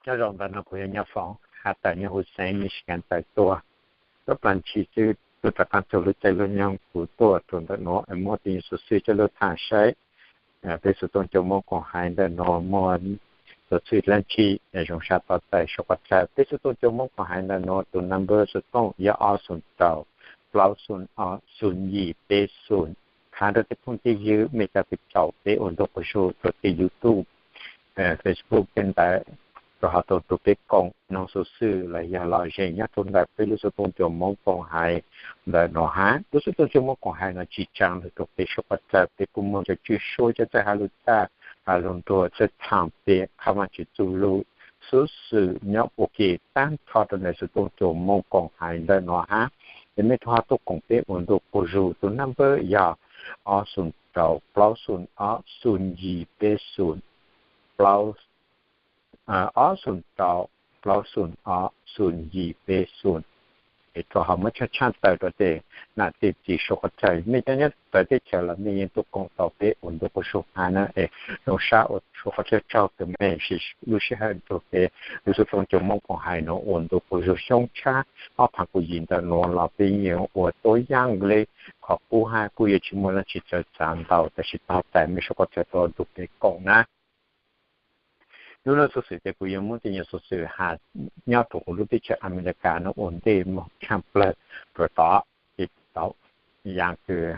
Nyob zoo, ntawm no kuv yog Nyob Foom, has tawm nyob huv xeev Michigan tawm tuaj. Tau plaub ntsis xwb tuaj rov qab txog lub caij lub nyoog kuv tuaj rau ntawm no es muab tej xov xwm coj los tham saib. Peb xov tooj cov Hmoob koom hais ntawm no muaj xov xwm dab tsi zoo sab tos txais soj qab tawm. Peb xov tooj cov Hmoob koom hais ntawm no tus number xov tooj yog ob xoom rau plaub xoom ob xoom yim peb xoom. Tham rau tej phooj tej ywg mej cov kws caum peb ua ntu quas zug rau tej YouTube, Facebook tej ntawd, rau ho tau rau peb koom noog xov xwm los yog lom zem nyob rau ntawm peb lub xov tooj cov Hmoob koom hais ntawm no hab. Lub xov tooj cov Hmoob koom hais no tsis tsaa lug rau peb soj qab tawm, peb kuj muaj cov tswj suab cov txawj hab lug txawj has lug nruag txawj thaam peb qha vaaj tsi txuj lug xov xwm nyob ua ke taab nrho rau ntawm xov tooj cov Hmoob koom hais ntawm no hab. Es mej rau ho tuaj koom peb ua ntu quas zug, tus number yog ob xoom rau plaub xoom ob xoom yim peb xoom, plaub, ob xoom rau plaub xoom ob xoom yim peb xoom. Es rau ho muab tshaaj tshaaj tawm rau tej nam tej txiv soj qab tawm, mej cov nyob txawv teb chaws los mej yeej tuaj koom tau peb ua ntu quas zug hab na. Es zoo sab ua soj qab tawm tsaug kws mej siv lub sij hawm rau peb lub xov tooj cov Hmoob koom hais no ua ntu quas zug xyoob tshab ob phav kaum yim ntawm no los peb yeej ua tuab yaaj le qhov qub hab kuj yuav tsis muaj dlaab tsi txawv txav ntau, tab sis tog tas mej soj qab tawm rau tus peb koom na. Hnub no xov xwm ces kuv yuav muab tej nyuag xov xwm has nyob rau huv lub teb chaws Amelikas no ua ntej moog tshaaj plawg rua tod, ces tau yaav kws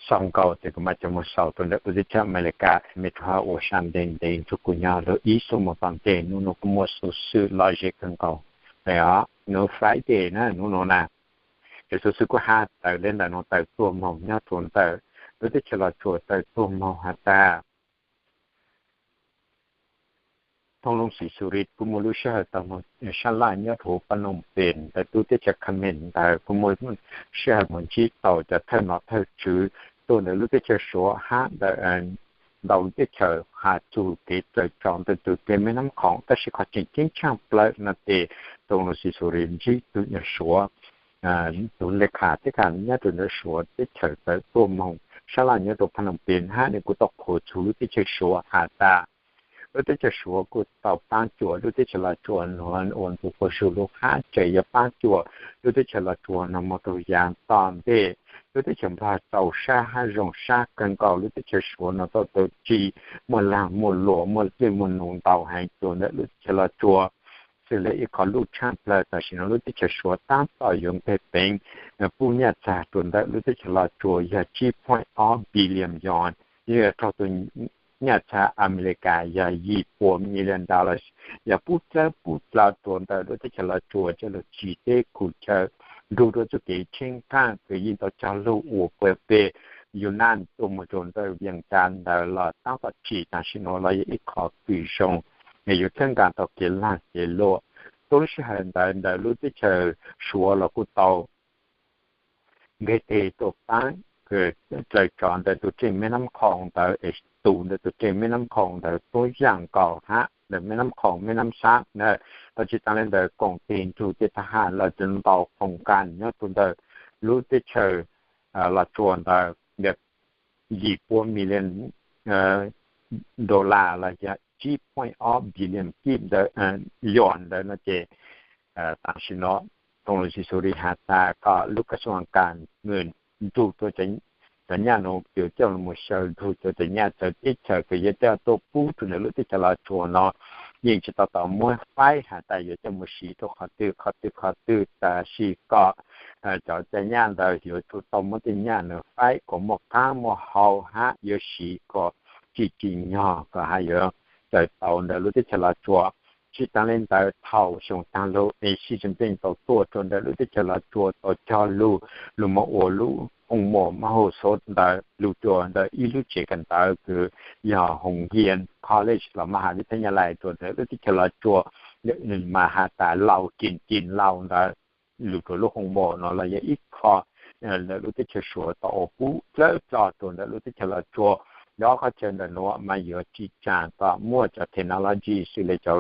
xaus nkaus ces kuv mam coj moog xaus rua ntawm lub teb chaws Amelikas, mej rau ho ua sab ntev ntev nrug kuv nyob lug ib xuab moos tom ntej. Hnub no kuj muaj xov xwm lom zem kawg nkaus. Os, hnub Friday na, hnub no na, ces xov xwm kuj has tawm le ntawm no tawm tuaj moog nyob rua ntawm lub teb chaws Los Tsuas tawm tuaj moog has tas Thooj Loo Xisuris kuj muaj lub sij hawm tau moog sab laj nyob rua huv Phnom Penh ntawm lub teb chaws Khmer ntawd, kuj muaj sij hawm moog ntsib tau cov thawj nom thawj tswv tuaj ntawm lub teb chaws Suav hab ntawm ntau lub teb chaws has txug kev raws tso ntawm tus tsev mej nab khoom. Tab sis qhov tseem ceeb tshaaj plawg no ces Thooj Loo Xisuris ntsib tug nyuag Suav, tug le khas teb khas nyob rua ntawm Suav teb chaws tawm tuaj moog sab laj nyob rua Phnom Penh hab nwg kuj tau qhuas txug lub teb chaws Suav has tas lub teb chaws Suav kuj tau paab cuam lub teb chaws Los Tsuas nuav ua ntu quas zug lug hab tseem yuav paab cuam lub teb chaws Los Tsuas nuav moog rua yaav tom ntej. Lub teb chaws Nplog txaus sab hab zoo sab kawg nkaus, lub teb chaws Suav nuav tau tau tsi muaj laag muaj luam, muaj dlej muaj num ntau heev rua ntawm lub teb chaws Los Tsuas. Xws le ib qho luj tshaaj plawg tam sim no lub teb chaws Suav taab tom yuav nqeg peev pub nyaj txag rua ntawm lub teb chaws Los Tsuas yog tsib point ob billion yuan, yog raug tug nyaj txag Amelikas yog yim pua million dollars, yog pub dlawb pub dlawb rua ntawm lub teb chaws Los Tsuas coj lug tsim teb khuv chaw nrug rua txuj kev tsheej qaaj kws yeej tau cog lug ua puag pem Yunan tuaj moog rua ntawm Vias Cas ntawd los taab tom tsim tam sim no los yog ib qho kws zoo, yuav txhawb nqaa tau kev laag kev luam. Tuab lub sij hawm ntawd ntawm lub teb chaws Suav los kuj tau nqeg teg tuaj paab kws raws tso ntawm tus tsev mej nab khoom ntawd es tu ntawm tus tsev mej nab khoom ntawd tuab yaam nkaus hab ntawm mej nab khoom mej nab xab na. Tau tsi taag le ntawd koom teg nrug tej thab ham los tsi ntau qhoom nqaa nyob rua ntawm lub teb chaws Los Tsuas ntawd yim pua million dollar los yog tsib point ob billion kib ntawd, yuam ntawd no ces tam sim no Thooj Loo Xisuris has tas kom lub kas xuam kas nwg nrug rua cov nyaj no yuav coj lug moog xyaw nrug rua cov nyaj txawv teb chaws kws yuav coj tuaj pub rua ntawm lub teb chaws Los Tsuas no yeej tsi tau tau muab faib has tas yuav coj moog siv rua qhov twg qhov twg qhov twg, tab sis kom cov cai nyaj ntawd yuav tsum tau muab tej nyaj ntawd faib kuas muaj qaab muaj hau hab yuav siv kom tsim tsim nyog kom hab yuav raws tau ntawm lub teb chaws Los Tsuas. Tsi taag le ntawd thaum xyoo taag lug es Xi Jinping tau tuaj rua ntawm lub teb chaws Los Tsuas tau cog lug lug moog ua lub hoos mom mab hauv xov ntawd lug rua ntawm ib lub tsev kawm ntawv kws yog Hùng Hiên College los mab has vib thab nyab lais rua ntawm lub teb chaws Los Tsuas, mas has tas laus kis kis laus ntawd lug rua lub hoos mom no los yog ib qho ntawm lub teb chaws Suav tau ua pub dlawb tso rua ntawm lub teb chaws Los Tsuas. Yog qhov chaw ntawm nuav mas yuav tsim tsaam kom muaj cov technology xws le cov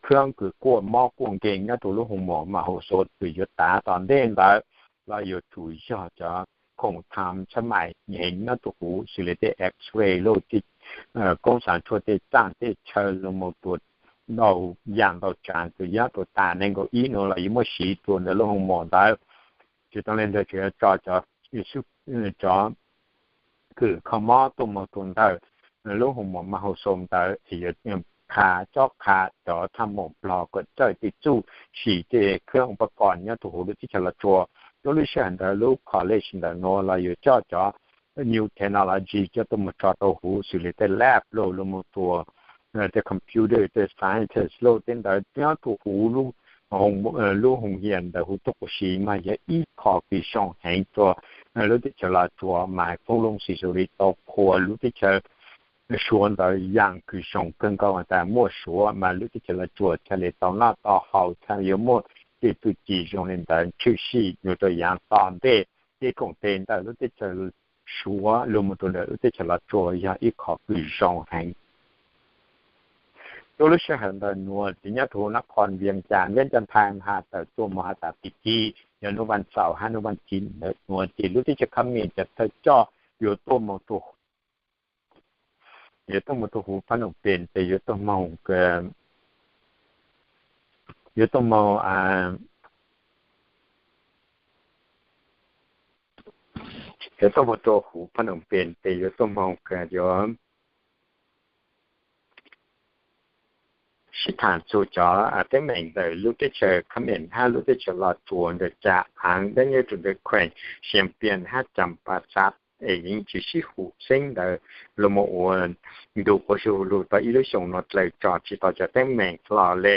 khab kws kuaj mob kuaj nkeeg nyob rua lub hoos mom mab hauv xov kws yuav tav tom ntej ntawd los yuav tsum yog cov khoom tham tshab mais heev nyob rua huv xws le tej X-ray lug tej koob xaav tshuaj tej txaaj tej chaw lug moog rua ntau yaam ntau tsaav txug yaab rua tas neeg nkaum ib nuav los yuav muab siv rua ntawm lub hoos mom ntawd. Tsi taag le ntawd tseem yuav tso cov, cov kws kho mob tuaj moog rua ntawm lub hoos mom Mas Hoo Xoo ntawd es yuav qha, cob qha cov thaaj moom Nplog kom txawj tej txuj sim tej khab upakoos nyob rua huv lub teb chaws Los Tsuas. Lub lub sij hawm ntawd lub college ntawm nuav los yuav coj cov new technology coj tuaj moog tso rua huv xws le tej lab lug lug moog rua tej computer tej scientist lug tej ntawd nyob rua huv lub hoos, lub hoos hiam ntawm huv tuab quas si mas yog ib qho kws zoo heev rua lub teb chaws Los Tsuas mas koob loo xis xus li tau qhuas lub teb chaws Suav ntawd yaam kws zoo kawg nkaus tas muaj Suav mas lub teb chaws Los Tsuas txhaj le tau noj tau haus txhaj yuav muaj tej txuj ci zoo le ntawd tshwm sim yuav rua yaav tom ntej tej koom tes ntawm lub teb chaws Suav lug moog rua ntawm lub teb chaws Los Tsuas yog ib qho kws zoo heev. Rua lub sij hawm ntawm nuav ces nyob rua huv nab qhoo Vias Cas, Vias Cas Times has tawm tuaj moog has tas pig kig yog nub vaj xaum hab nub vaj thiv ntawm nuav ces lub teb chaws Khab Mem cov thawj coj yuav tuaj moog rua, yuav tuaj moog rua huv Phnom Penh tes yuav tuaj moog, yuav tuaj moog, yuav tuaj moog rua huv Phnom Penh tes yuav tuaj moog, yuav sib thaam txug cov teeb meem ntawm lub teb chaws Khab Mem hab lub teb chaws Los Tsuas ntawm cov aav dleb nyob rua ntawm kheem Siem Peem hab Cam Pa Xav es yeej tsi sib hum xeeb ntawd lug moog ua ntu quas zug lug tau ib lub xyoo nuav dlaws tso tsi tau cov teeb meem hlo le.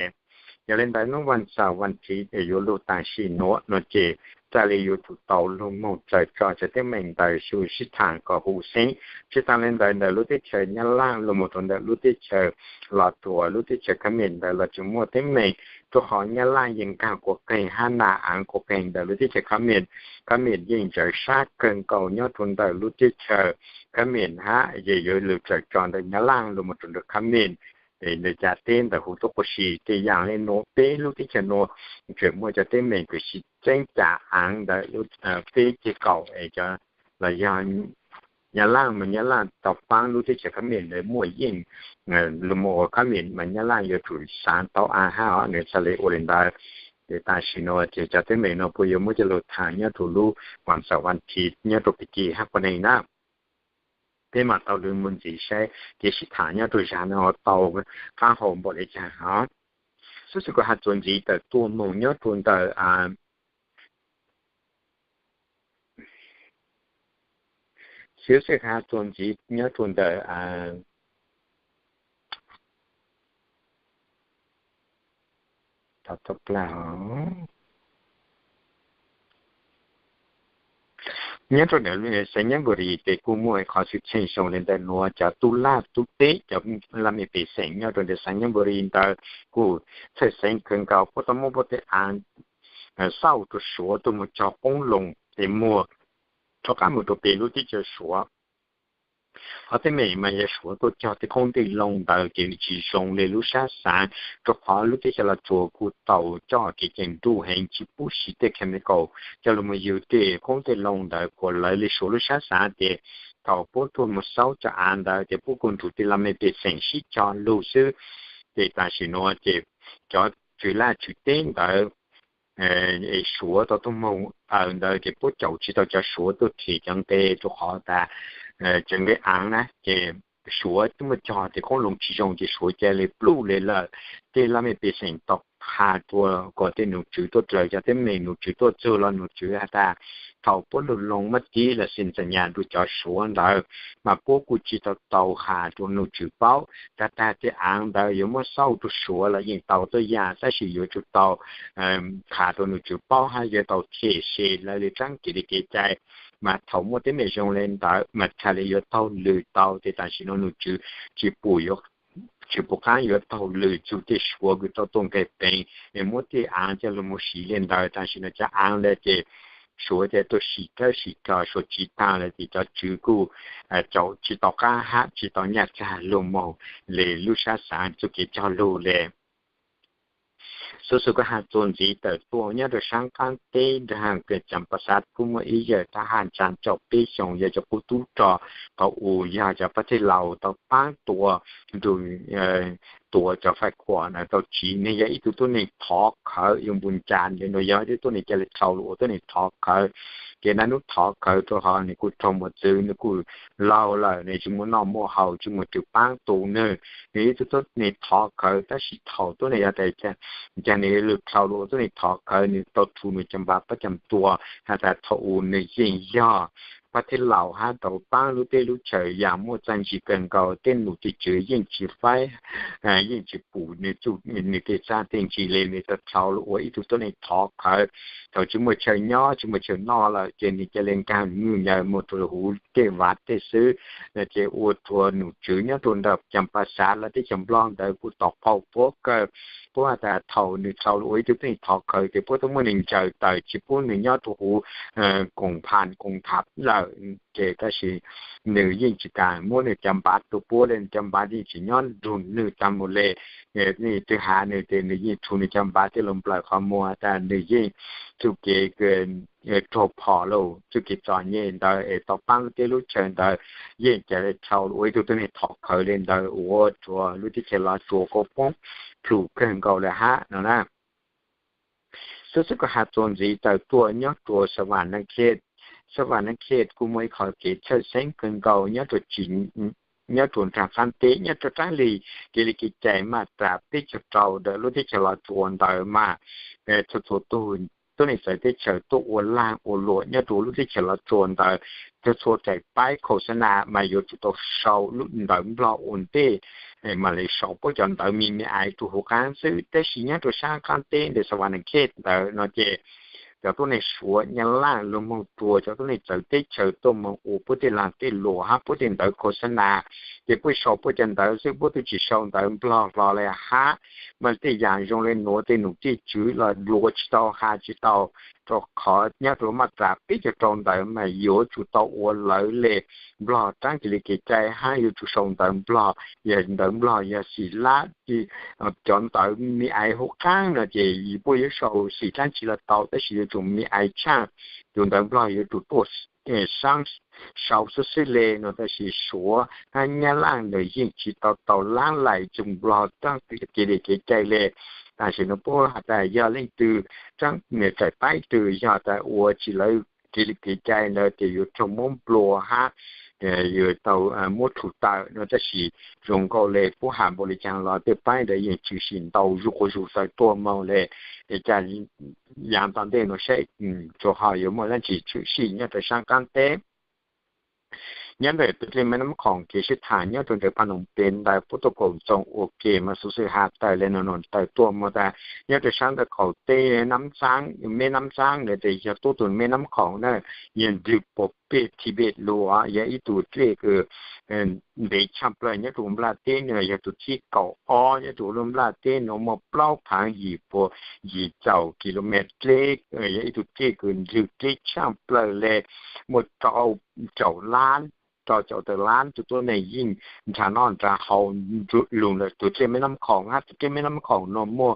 Yog le ntawd nub vaj xaum vaj thiv es yuav lug taam sim nuav nuav ces txhaj le yuav tsum tau lug moog dlaws tso cov teeb meem ntawd lug sib thaam kom hum xeeb. Tsi taag le ntawd ntawm lub teb chaws Nyab Laaj lug moog rua ntawm lub teb chaws Los Tsuas lub teb chaws Khab Mem ntawd los tseem muaj teeb meem, rua qhov Nyab Laaj yeej nkaag quas qeeg hab nam aav quas qeeg ntawm lub teb chaws Khab Mem. Khab Mem yeej ntsawv sab kawg nkaus nyob rua ntawm lub teb chaws Khab Mem hab yeej yuav lug dlaws tso ntawm Nyab Laaj lug moog rua ntawm Khab Mem. Es ntawm cov teb ntawm huv tuab quas si tej yaam le nuav peb lub teb chaws nuav tseem muaj cov teeb meem kws sib txeeb cov aav ntawm peb ceg kaum es cov, los yog Nyab Laaj mas Nyab Laaj tau paab lub teb chaws Khab Mem ntawd muaj yeej lug moog ua Khab Mem mas Nyab Laaj yuav tsum xaav tau aav hab nwg txhaj le ua le ntawd. Ces taam sim nuav ces cov teeb meem nuav puab yuav muab coj lug thaam nyob rua lub vaj xaum vaj thiv nyob rua pig kig hab quas neeg na. Peb maam tau lug moog ntxiv saib kev sib thaam nyob rua zag nuav tau qaab hau npaum le caag hov. Xib xwb kuv has txuas ntxiv tawm tuaj moog nyob rua ntawm, xib xwb has txuas ntxiv nyob rua ntawm nyob rua ntawm Xaiv Nyab Npus Lis tes kuj muaj qhov xwm txheej zoo le ntawm nuav cov tub laj tub teb cov laj mej pej xeem nyob rua ntawm Xaiv Nyab Npus Lis ntawd kuj txhawj xeev kawg nkaus puab tau muab puab tej aav xauj rua Suav tuaj moog cog qoob loo tes muag rov qaab moog rua peg lub teb chaws Suav. Qhov teeb meem mas yog Suav tuaj cog tej qoob tej loo ntawd ces nws tsis zoo le lub sab xaav, rua qhov lub teb chaws Los Tsuas kuj tau coj kev cai nruj heev tsis pub siv tej chemical coj lug moog yug tej qoob tej loo ntawd kuas lawv le Suav lub sab xaav tes thaum puab tuaj moog xauj cov aav ntawd tes puab kuj nrug tej laj mej pej xeem sib cog lug xwb. Ces taam sim nuav ces cov tswv laj tswv teb ntawd es Suav tau tuaj moog aws ntawd ces puab caum tsis tau cov Suav tuaj them cov nqe rua qhov tas cov nqe aav na ces Suav tuaj muaj cog tej qoob loo tsis zoo ces Suav ca le pluj le lawm. Tej laj mej pej xeem tau qha rua kuas tej nom tswv tuaj dlaws cov teeb meem nom tswv tuaj txug los nom tswv has tas thaum puab lug loo muab tib los xi xas nyas rua cov Suav ntawd mas puab kuj tsis tau tau has rua nom tswv paub. Tag tag tej aav ntawd yuav muab xauj rua Suav los yeej tau tuab yaam tab sis yuav tsum tau qha rua nom tswv paub hab yuav tau them se lawv le tsaab kev li kev cai mas thaum muaj teeb meem zoo le ntawd mas txhaj le yuav taug lw tau. Ces taam sim nuav nom tswv tsis pum, tsis pum qaab yuav taug lw txug tej Suav kws tau tuaj nqeg peev es muab tej aav coj lug moog siv le ntawd. Taam sim nuav cov aav le ces Suav ca tuaj sim dlawb sim dlawb Suav tsis taag le ces cov tswv kuj caum tsis tau qaab hab tsis tau nyaj txag lug moog le lub sab xaav txuj kev cog lug le. Xov xwm kuj has txuas ntxiv tawm tuaj nyob rau sab qaab teb nrag Cam Pas Xav kuj muaj ib yawg thab ham tsa tsaum peb xyoos yog cov qub tub rog qhov uas yog cov pab thej laus tau paab tua, nrug tua cov fais khuam na tau tsiv. Nwg yog ib tug tuab neeg thov khawv, yog npu ncas nua yog ib tug tuab neeg ca le dhau lug ua tuab neeg thov khawv. Ces naj nub thov khawv rua hov nwg kuj raug mos txwv, nwg kuj laug lawm, nwg tsi muaj noj muaj haus, tsi muaj tug paab tu nwg. Nwg ib tug tuab neeg thov khawv tab sis thaum tuab neeg yog tas caag nwg lug dhau lug ua tuab neeg thov khawv, nwg tau thu nwg cov npav pab cam tua. Has tas thaum u nwg yeej yog pab thej laus hab tau paab lub teb lub chaw yam muaj txaj ntsig kawg nkaus, tej num tej tswv yeej tsi faib, yeej tsi pum nwg tej txaj tej ntsis le, nwg tau dhau lug ua ib tug tuab neeg thov khawv. Thaum tsi muaj chaw nyob tsi muaj chaw noj lawm ces nwg ca le nkaag nwj nyaws moog rua huv tej vav tej xwb. Ces ua rua num tswv nyob rua nram Cam Pas Xav lawv teb chaws Nplog ntawd kuj tau qaug puab kawg. Puab has tas thaum nwg dhau lug ua ib tug tuab neeg thov khawv ces puab tau muab nwg ntsaws tawm tsi pub nwg nyob rua huv koom phas koom thav lawm. Ces tab sis nwg yeej tsi kam muab nwg cov npav rua puab le, nwg cov npav yeej tseem nyob nrug nwg taag moog le. Leej twg has nwg tes nwg yeej thu nwg cov npav tej lug nplawm qhov muag tas nwg yeej txuj kev raug phom lug txuj kev txom nyem ntawd es tau paab lub teb lub chaw ntawd yeej ca le dhau lug ua ib tug tuab neeg thov khawv le ntawd ua rua lub teb chaws Los Tsuas kuj poob plhum kawg nkaus le hab no na. Xov xwm kuj has txuas ntxiv tawm tuaj nyob rua Xav Vam Naj Khej. Xav Vam Naj Khej kuj muaj ib qhov kev txhawj xeeb kawg nkaus nyob rua tsim, nyob rua nraag qaab teb nyob rua raab li kev li kev cai maj ras peb caug rau ntawm lub teb chaws Los Tsuas ntawd mas txhua txhua tug tuab neeg txawv teb chaws tuaj ua laag ua luam nyob rua lub teb chaws Los Tsuas ntawd, txhua txhua daim paib khos xab nas mas yuav tsum tau sau lub ntawv Nplog ua ntej, mam le sau puab cov ntawv me me ais rua huv qaab xwb. Tab sis nyob rua saab qaab teb ntawm Xav Vam Naj Khej ntawd no ces cov tuab neeg Suav Nyab Laj lug moog rua cov tuab neeg txawv teb chaws tuaj moog ua puab tej laag tej luam hab puab tej ntawv khos xab nas, ces puab sau puab cov ntawv xwb, puab tub tsi sau ntawv Nplog hlo le hab. Mas tej yaam zoo le nuav tej num tej tswv los luas tsi tau has tsi tau, rua qhov nyob rua maj ras peb caug rau ntawd mas yuav tsum tau ua lawv le Nplog raab kev li kev cai hab yuav tsum sau ntawv Nplog, yog ntawv Nplog yog xim lab, cov ntawv me ais huv qaab no ces puab yuav sau xim dlaab tsi los tau tab sis yuav tsum me ais tshaaj, tus ntawv Nplog yuav tsum tuaj saab sau xwb xwb le no. Tab sis Suav hab Nyab Laj ntawd yeej tsi tau tau laab laim txug Nplog raab kev li kev cai le. Tam sim no puab has tas yog leej twg raab niam daim paib twg yog tas ua tsi lawv kev li kev cai ntawd ces yuav raug muab nplua hab yuav tau muab rhu tawm no. Tab sis zoo nkaus le puab has npaum le caag los tej paib ntawd yeej tshwm sim ntau zuj quas zug tawm tuaj moog le. Ca yav tom ntej nuav saib tsuas ho yuav muaj dlaab tsi tshwm sim nyob rua saab qaab teb. Nyob ntawm tus dlej Meb Nab Khoom kev sib thaam nyob rua ntawm Phas Noom Pes ntawd puab tuaj koom txoos ua ke mas xuv xwm has tawm le nuav nuav tawm tuaj moog tas nyob rua saab ntawm qaum teb Nab Xaab, Meb Nab Xaab ntawd tes yog tuab tug Meb Nab Khoom na, yog ntwg puag peg Tibet lug, yog ib tug dlej kws ntev tshaaj plawg nyob rua Nplaj teb, nwg yog tug thib kaum ob nyob rua lub Nplaj teb nuav, muaj plaub phaav yim puas yim caum kilomev dleb, yog ib tug dlej kws ntwg dleb tshaaj plawg le, muaj rau caum lab, rau caum tawm lab tug tuab neeg yeej nrhav noj nrhav haus lug ntawm tus dlej Meb Nab Khoom hab. Tus dlej Meb Nab Khoom nuav muaj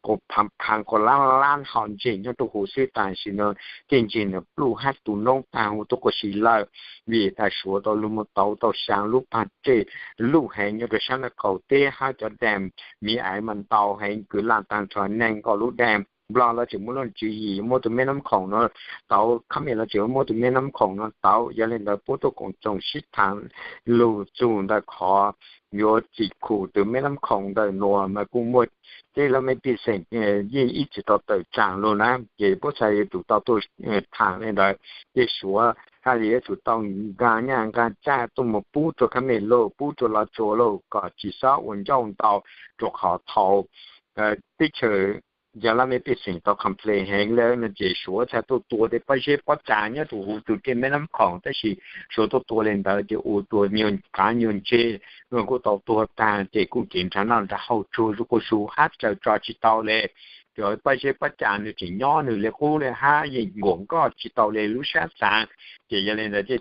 kuas phaav phaav kuas lab lab hom ntseg nyob rua huv xwb, tam sim nuav tej ntseg nuav pluj hab tu noob taag huv tuab quas si lawm. Vim tas Suav tau lug moog tauv tau xyaa lub paag dlej luj heev nyob rua saab ntawm qaum teb hab cov daam me ais mas ntau heev kws laj taag nrho neeg nkaum lub daam. Nplog los tseem muaj lub tswv yim muab tus Meb Nab Khoom nuav tauv, Khab Mej los tseem muab tus Meb Nab Khoom nuav tauv. Yog le ntawd puab tuaj koom txoos sib thaam lug txug ntawm qhov yuav txim khum tus Meb Nab Khoom ntawm nuav mas kuj muaj tej laj mej pej xeem yeej ib txwm tau tawm tsaam lug na, ces puab txhad yuav tsum tau tuaj thaam le ntawd. Tej Suav hab yuav tsum tau nkaag nyaj nkaag txag tuaj moog pub rua Khab Mej lauj, pub rua Los Tsuas lauj, kom tsi xob ua ncauj ntau, rua qhov thaus teb chaws yog laj mej pej xeem tau complain heev le no ces Suav txhad tuaj tua tej pob zeb pob tsav nyob rua huv tus dlej Meb Nab Khoom, tab sis Suav tuaj tua le ntawd ces ua rua nyuag qaav nyuag ntseg, kuj tau tuag taag ces kuj kev nrhav noj nrhav haus tsuag zuj quas zug hab raws tso tsi tau le. cov paj zeb paj cag nws tseem nyob nws li qub li hab yeej nkuas nkoj tsis tau li lub sab xaav. Ces yog li ntawd tej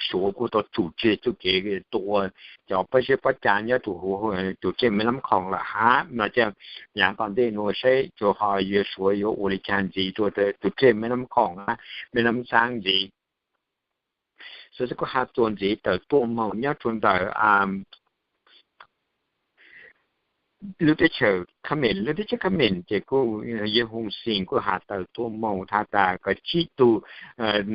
Suav kuj tau tsum tseg txuj kev tua cov paj zeb paj cag nyob rua huv tus rej Meb Nab Khoom lawm hab no ces yaav tom ntej nuav saib tsuas ho yuav Suav yuav ua li caag ntxiv rua tus rej Meb Nab Khoom hab Meb Nab Xaab ntxiv. Xov xwm kuj has txuas ntxiv tawm tuaj moog nyob rua ntawm lub teb chaws Khab Mem, lub teb chaws Khab Mem ces kuj yawg Hun Sen kuj has tawm tuaj moog has tas kav tsib tug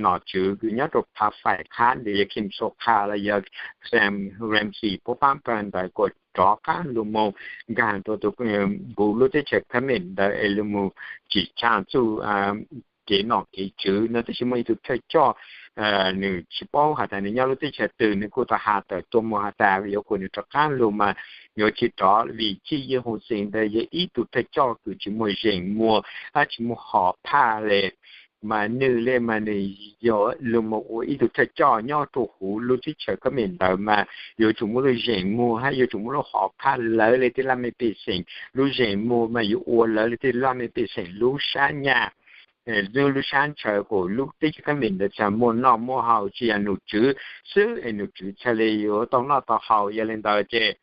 nom tswv kws nyob rua phav faim qhab ntawd yog Kem Sokha los yog Sam Rainsy puab paab pawg ntawd kuas rov qaab lug moog nkaag rua tus huv lub teb chaws Khab Mem ntawd es lug moog tsim tsaa txuj kev nom kev tswv no. Tab sis muaj ib tug thawj coj nws tsis paub has tas nws nyob lub teb chaws twg nws kuj tau has tawm tuaj moog has tas yuav kuas nws rov qaab lug mas yuav tsis rov vim txij yawg Hun Sen ntawd yog ib tug thawj coj kws tsis muaj zeem muag hab tsis muaj hom phaj le mas nwg le mas nwg yog lug moog ua ib tug thawj coj nyob rua huv lub teb chaws Khab Mem ntawd mas yuav tsum muaj lub zeem muag hab yuav tsum muaj lub hom phaj lawv le tej laj mej pej xeem lub zeem muag mas yuav ua lawv le tej laj mej pej xeem lub sab nyaj lub sab ntshaw kuas lub teb chaws Khab Mem ntawd txhaj muaj noj muaj haus tsis yog nom tswv xwb es nom tswv txhaj le yuav tau noj tau haus. Yog le ntawd ces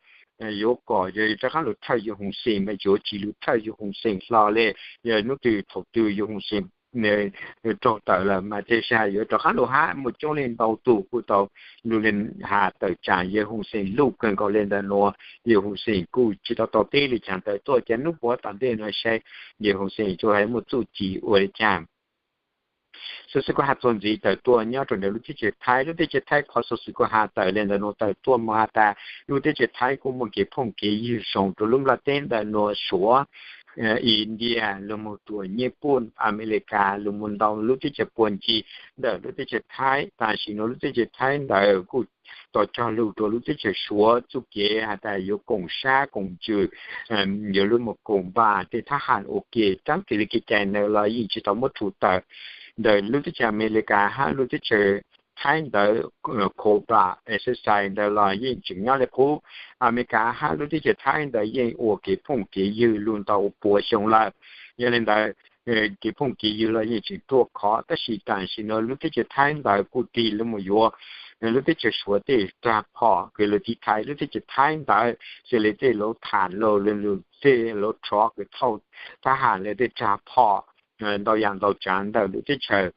yuav kom rov qaab lug thawj yawg Hun Sen mas yuav tsis lug thawj yawg Hun Sen hlo le. Yog hnub twg thaum twg yawg Hun Sen raug tawm lawm mas tej sij hawm yuav rov qaab lug hab muaj coob leej ntau tug kuj tau lug has tawm tsaam yawg Hun Sen luj kawg nkaus le ntawm nuav. Yawg Hun Sen kuj tsis tau tau teb le caag tawm tuaj ces hnub puav tom ntej nuav saib yawg Hun Sen tsuas has muaj txuj ci ua le caag. Xov xwm kuj has txuas ntxiv tawm tuaj nyob rua ntawm lub teb chaws Thaib, lub teb chaws Thaib qhov xov xwm kuj has tawm le ntawm nuav tawm tuaj moog has tas lub teb chaws Thaib kuj muaj kev phooj kev ywg zoo rua lub nplaj teb ntawm nuav Suav, India lug moog rua Nyij Pooj, Amelikas lug moog ntau lub teb chaws puag ncig ntawm lub teb chaws Thaib. Tam sim nuav lub teb chaws Thaib ntawd kuj tau cog lug rua lub teb chaws Suav txuj kev has tas yuav koom sab koom ntsws, yuav lug moog koom npaj tej thab ham ua ke. Taab sis le kev cai ntawd los yeej tsis tau muab rhu tawm. Ntawm lub teb chaws Amelikas hab lub teb chaws Thaib ntawd, Cobra exercise ntawd los yeej tseem nyob le qub. Amelikas hab lub teb chaws Thaib ntawd yeej ua kev phooj kev ywg lug ntau puas xyoo lawm. Yog le ntawd kev phooj kev ywg los yeej tseem ruaj khov, tab sis tam sim nuav lub teb chaws Thaib ntawd kuj tig lug moog yuav lub teb chaws Suav tej rag phom kws lug tiv thaiv lub teb chaws Thaib ntawd, xws le tej lub tham lug, tej lub rov kws thauj thab ham le tej rag phom ntau yaam ntau tsaav ntawm lub teb chaws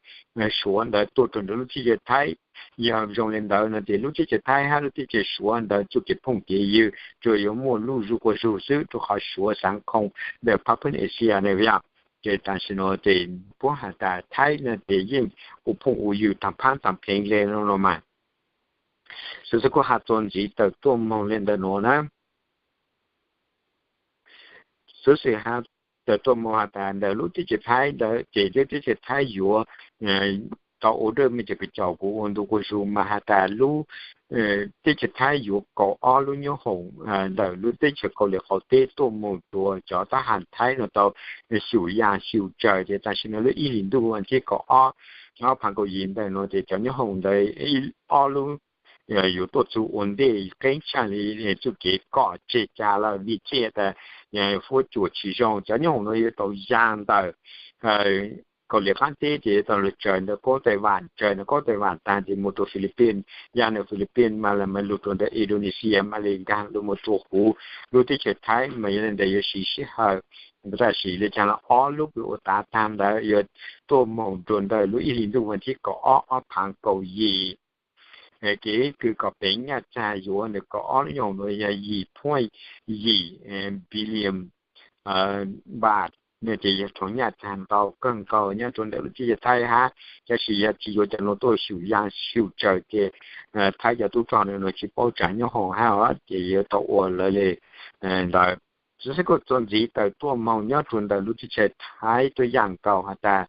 Suav ntawd tuaj rua ntawm lub teb chaws Thaib. Yog zoo le ntawd no ces lub teb chaws Thaib hab lub teb chaws Suav ntawd txuj kev phooj kev ywg tsuas yuav muaj lub zuj quas zug xwb, rua qhov Suav xaav khoom ntawm phab pheej Asia na. Ces tam sim nuav ces puab has tas Thaib no ces yeej ua phooj ua ywg taag phaab taag pheev le no mas. Xov xwm kuj has txuas ntxiv tawm tuaj moog le ntawm nuav na. Xov xwm has tawm tuaj moog has tas ntawm lub teb chaws Thaib ntawd ces lub teb chaws Thaib yuav tau ua dawj mej cov kws caum kuv ua ntu quas zug mas has tas lub teb chaws Thaib yuav kaum ob lub nyoob hoom ntawm lub teb chaws Kauslim Qaum Teb tuaj moog rua cov thab ham Thaib no tau xyum yaa xyum tsaws. Ces tam sim nuav lub ib hlis ntuj vas thib kaum ob, ob phav kaum yim ntawm nuav ces cov nyoob hoom ntawd ob lub yuav tuaj txug ua ntej qeeb tshaaj li txuj kev kom tseg ca lawm vim txij tas fuab cuam tsis zoo. Cov nyoob hoom nuav yuav tau yaa ntawm Kauslim Qaab Teb ces yuav tau lug tsaws ntawm kaub Taiwan, tsaws ntawm kaub Taiwan taag ces moog rua Philippines, yaa ntawm Philippines mas lug rua ntawm Indonesia, mas le nkaag lug moog rua huv lub teb chaws Thaib. Mas yog le ntawd yuav siv sij hawm, tam sim le caag los ob lub kws ua tav taag ntawd yuav tuaj moog rua ntawm lub ib hlis ntuj vas thib kaum ob, ob phav kaum yim. Kev kws kom peev nyaj txag yuav ntawm kaum ob lub nyoob hoom nuav yog yim phuaj yim billion baht, ces yog rhuav nyaj txag ntau kawg nkaus nyob rua ntawm lub teb chaws Thaib hab. Tab sis yog tsis yuav cov nuav tuaj xyum yaa xyum tsaws ces Thaib cov tub rog nuav tsis paub tsav nyoob hoom hab os, ces yuav tau ua lawv le ntawd. Xov xwm kuj txuas ntxiv tawm tuaj moog nyob rua ntawm lub teb chaws Thaib tuaj yaam nkaus has tas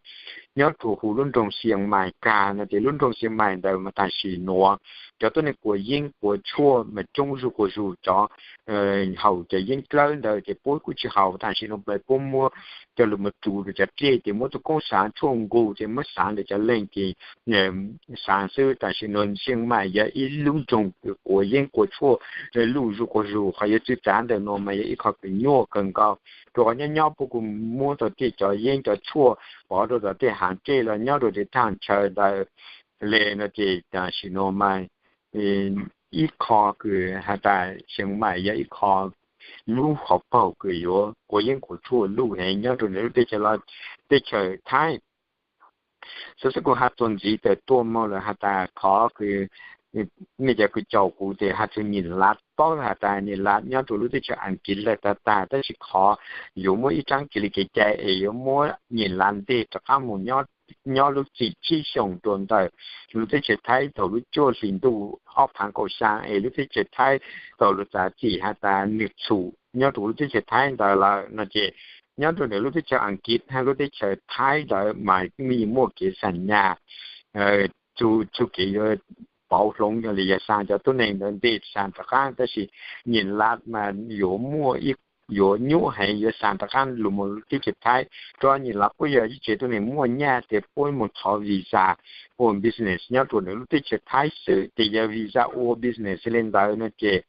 nyob rua huv lub nroog Xias Mais kag no ces lub nroog Xias Mais ntawd mas tam sim nuav cov tuab neeg quas yeeb quas tshuaj mas coob zuj quas zug, cov haus cov yeeb dlawb ntawd ces puab kuj tsi haus. Tam sim nuav puab muab coj lug moog tsuv rua cov dlej ces muab tug koob xaav tshuaj nqug ces muab xaav ntawm cov leeg ces xaav xwb. Tam sim nuav Xias Mais yog ib lub nroog kws quas yeeb quas tshuaj luj zuj quas zug. Qhov yuav txwv txav ntawm nuav mas yog ib qho kws nyuaj kawg nkaus, rua qhov nyob nyob puab kuj muab tau tej cov yeeb cov tshuaj pov rua tom tej haav dlej los nyob rua tej thaaj chaw ntawd le no ces tam sim nuav mas ib qho kws has tas Xias Mais yog ib qho lub hauv paug kws yuav quas yeeb quas tshuaj luj heev nyob rua ntawm lub teb chaws Thaib. Xov xwm kuv has txuas ntxiv tawm tuaj moog lawm has tas qhov kws mej cov kws caum kuv tes has txug Nyij Laj, paub has tas Nyij Laj nyob rua lub teb chaws Aas Kiv lawm tag tag, tab sis qhov yuav muab ib tsaab kis li kev cai es yuav muab Nyij Laj nteg rov qaab moog nyob lub txim tsib xyoos rua ntawm lub teb chaws Thaib thaum lub cuaj hli ntuj ob phaav kaum xyaa es lub teb chaws Thaib tau lug txav txim has tas nwg txhum nyob rua lub teb chaws Thaib ntawd lawm no ces nyob rua ntawm lub teb chaws Aas Kiv hab lub teb chaws Thaib ntawd mas yeej muaj kev xam nyas txug kev yuav pauv hloov yog li yog xa cov tuab neeg ntawd nteg xa rov qaab, tab sis Nyij Laj mas yuav muaj ib, yuav nyuaj heev yuav xa rov qaab lug moog lub teb chaws Thaib, rua Nyij Laj puab yog ib tsev tuab neeg muaj nyaj tes puab moog thov visa ua business nyob rua ntawm lub teb chaws Thaib xwb. Tes yog visa ua business le ntawd no ces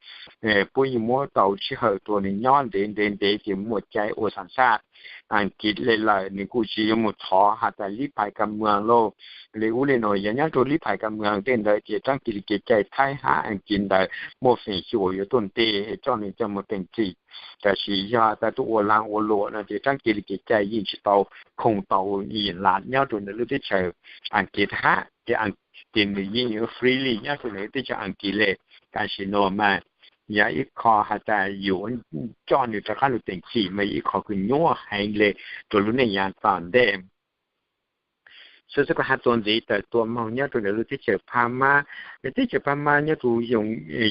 puab yeej muab tau sij hawm rua nwg nyob ntev ntev ntev ces muaj cai ua xam xaj Aas Kiv le lawm, nwg kuj tsi yuav moog thov has tas lib phais kas mwam lauj, le ub le nuav. Yog nyob rua lib phais kas mwam tej ntawd ces tsaab kis li kev cai Thaib hab Aas Kiv ntawd muaj feem xyuam yuav tuaj nteg coj nwg coj moog teem txim. Tab sis yog tas tuaj ua laag ua luam no ces tsaab kis li kev cai yeej tsi tau khoom tau Nyij Laj nyob rua ntawm lub teb chaws Aas Kiv hab, ces nwg yeej yuav freely nyob rua ntawm lub teb chaws Aas Kiv le. Tam sim nuav mas yog ib qho has tas yuav coj nwg rov qaab lug teem txim mas yog ib qho kws nyuaj heev le rua lub neej yaam tom ntej. Xov xwm kuv has txuas ntxiv tawm tuaj moog nyob rua ntawm lub teb chaws Phab Mab. Teb chaws Phab Mab nyob rua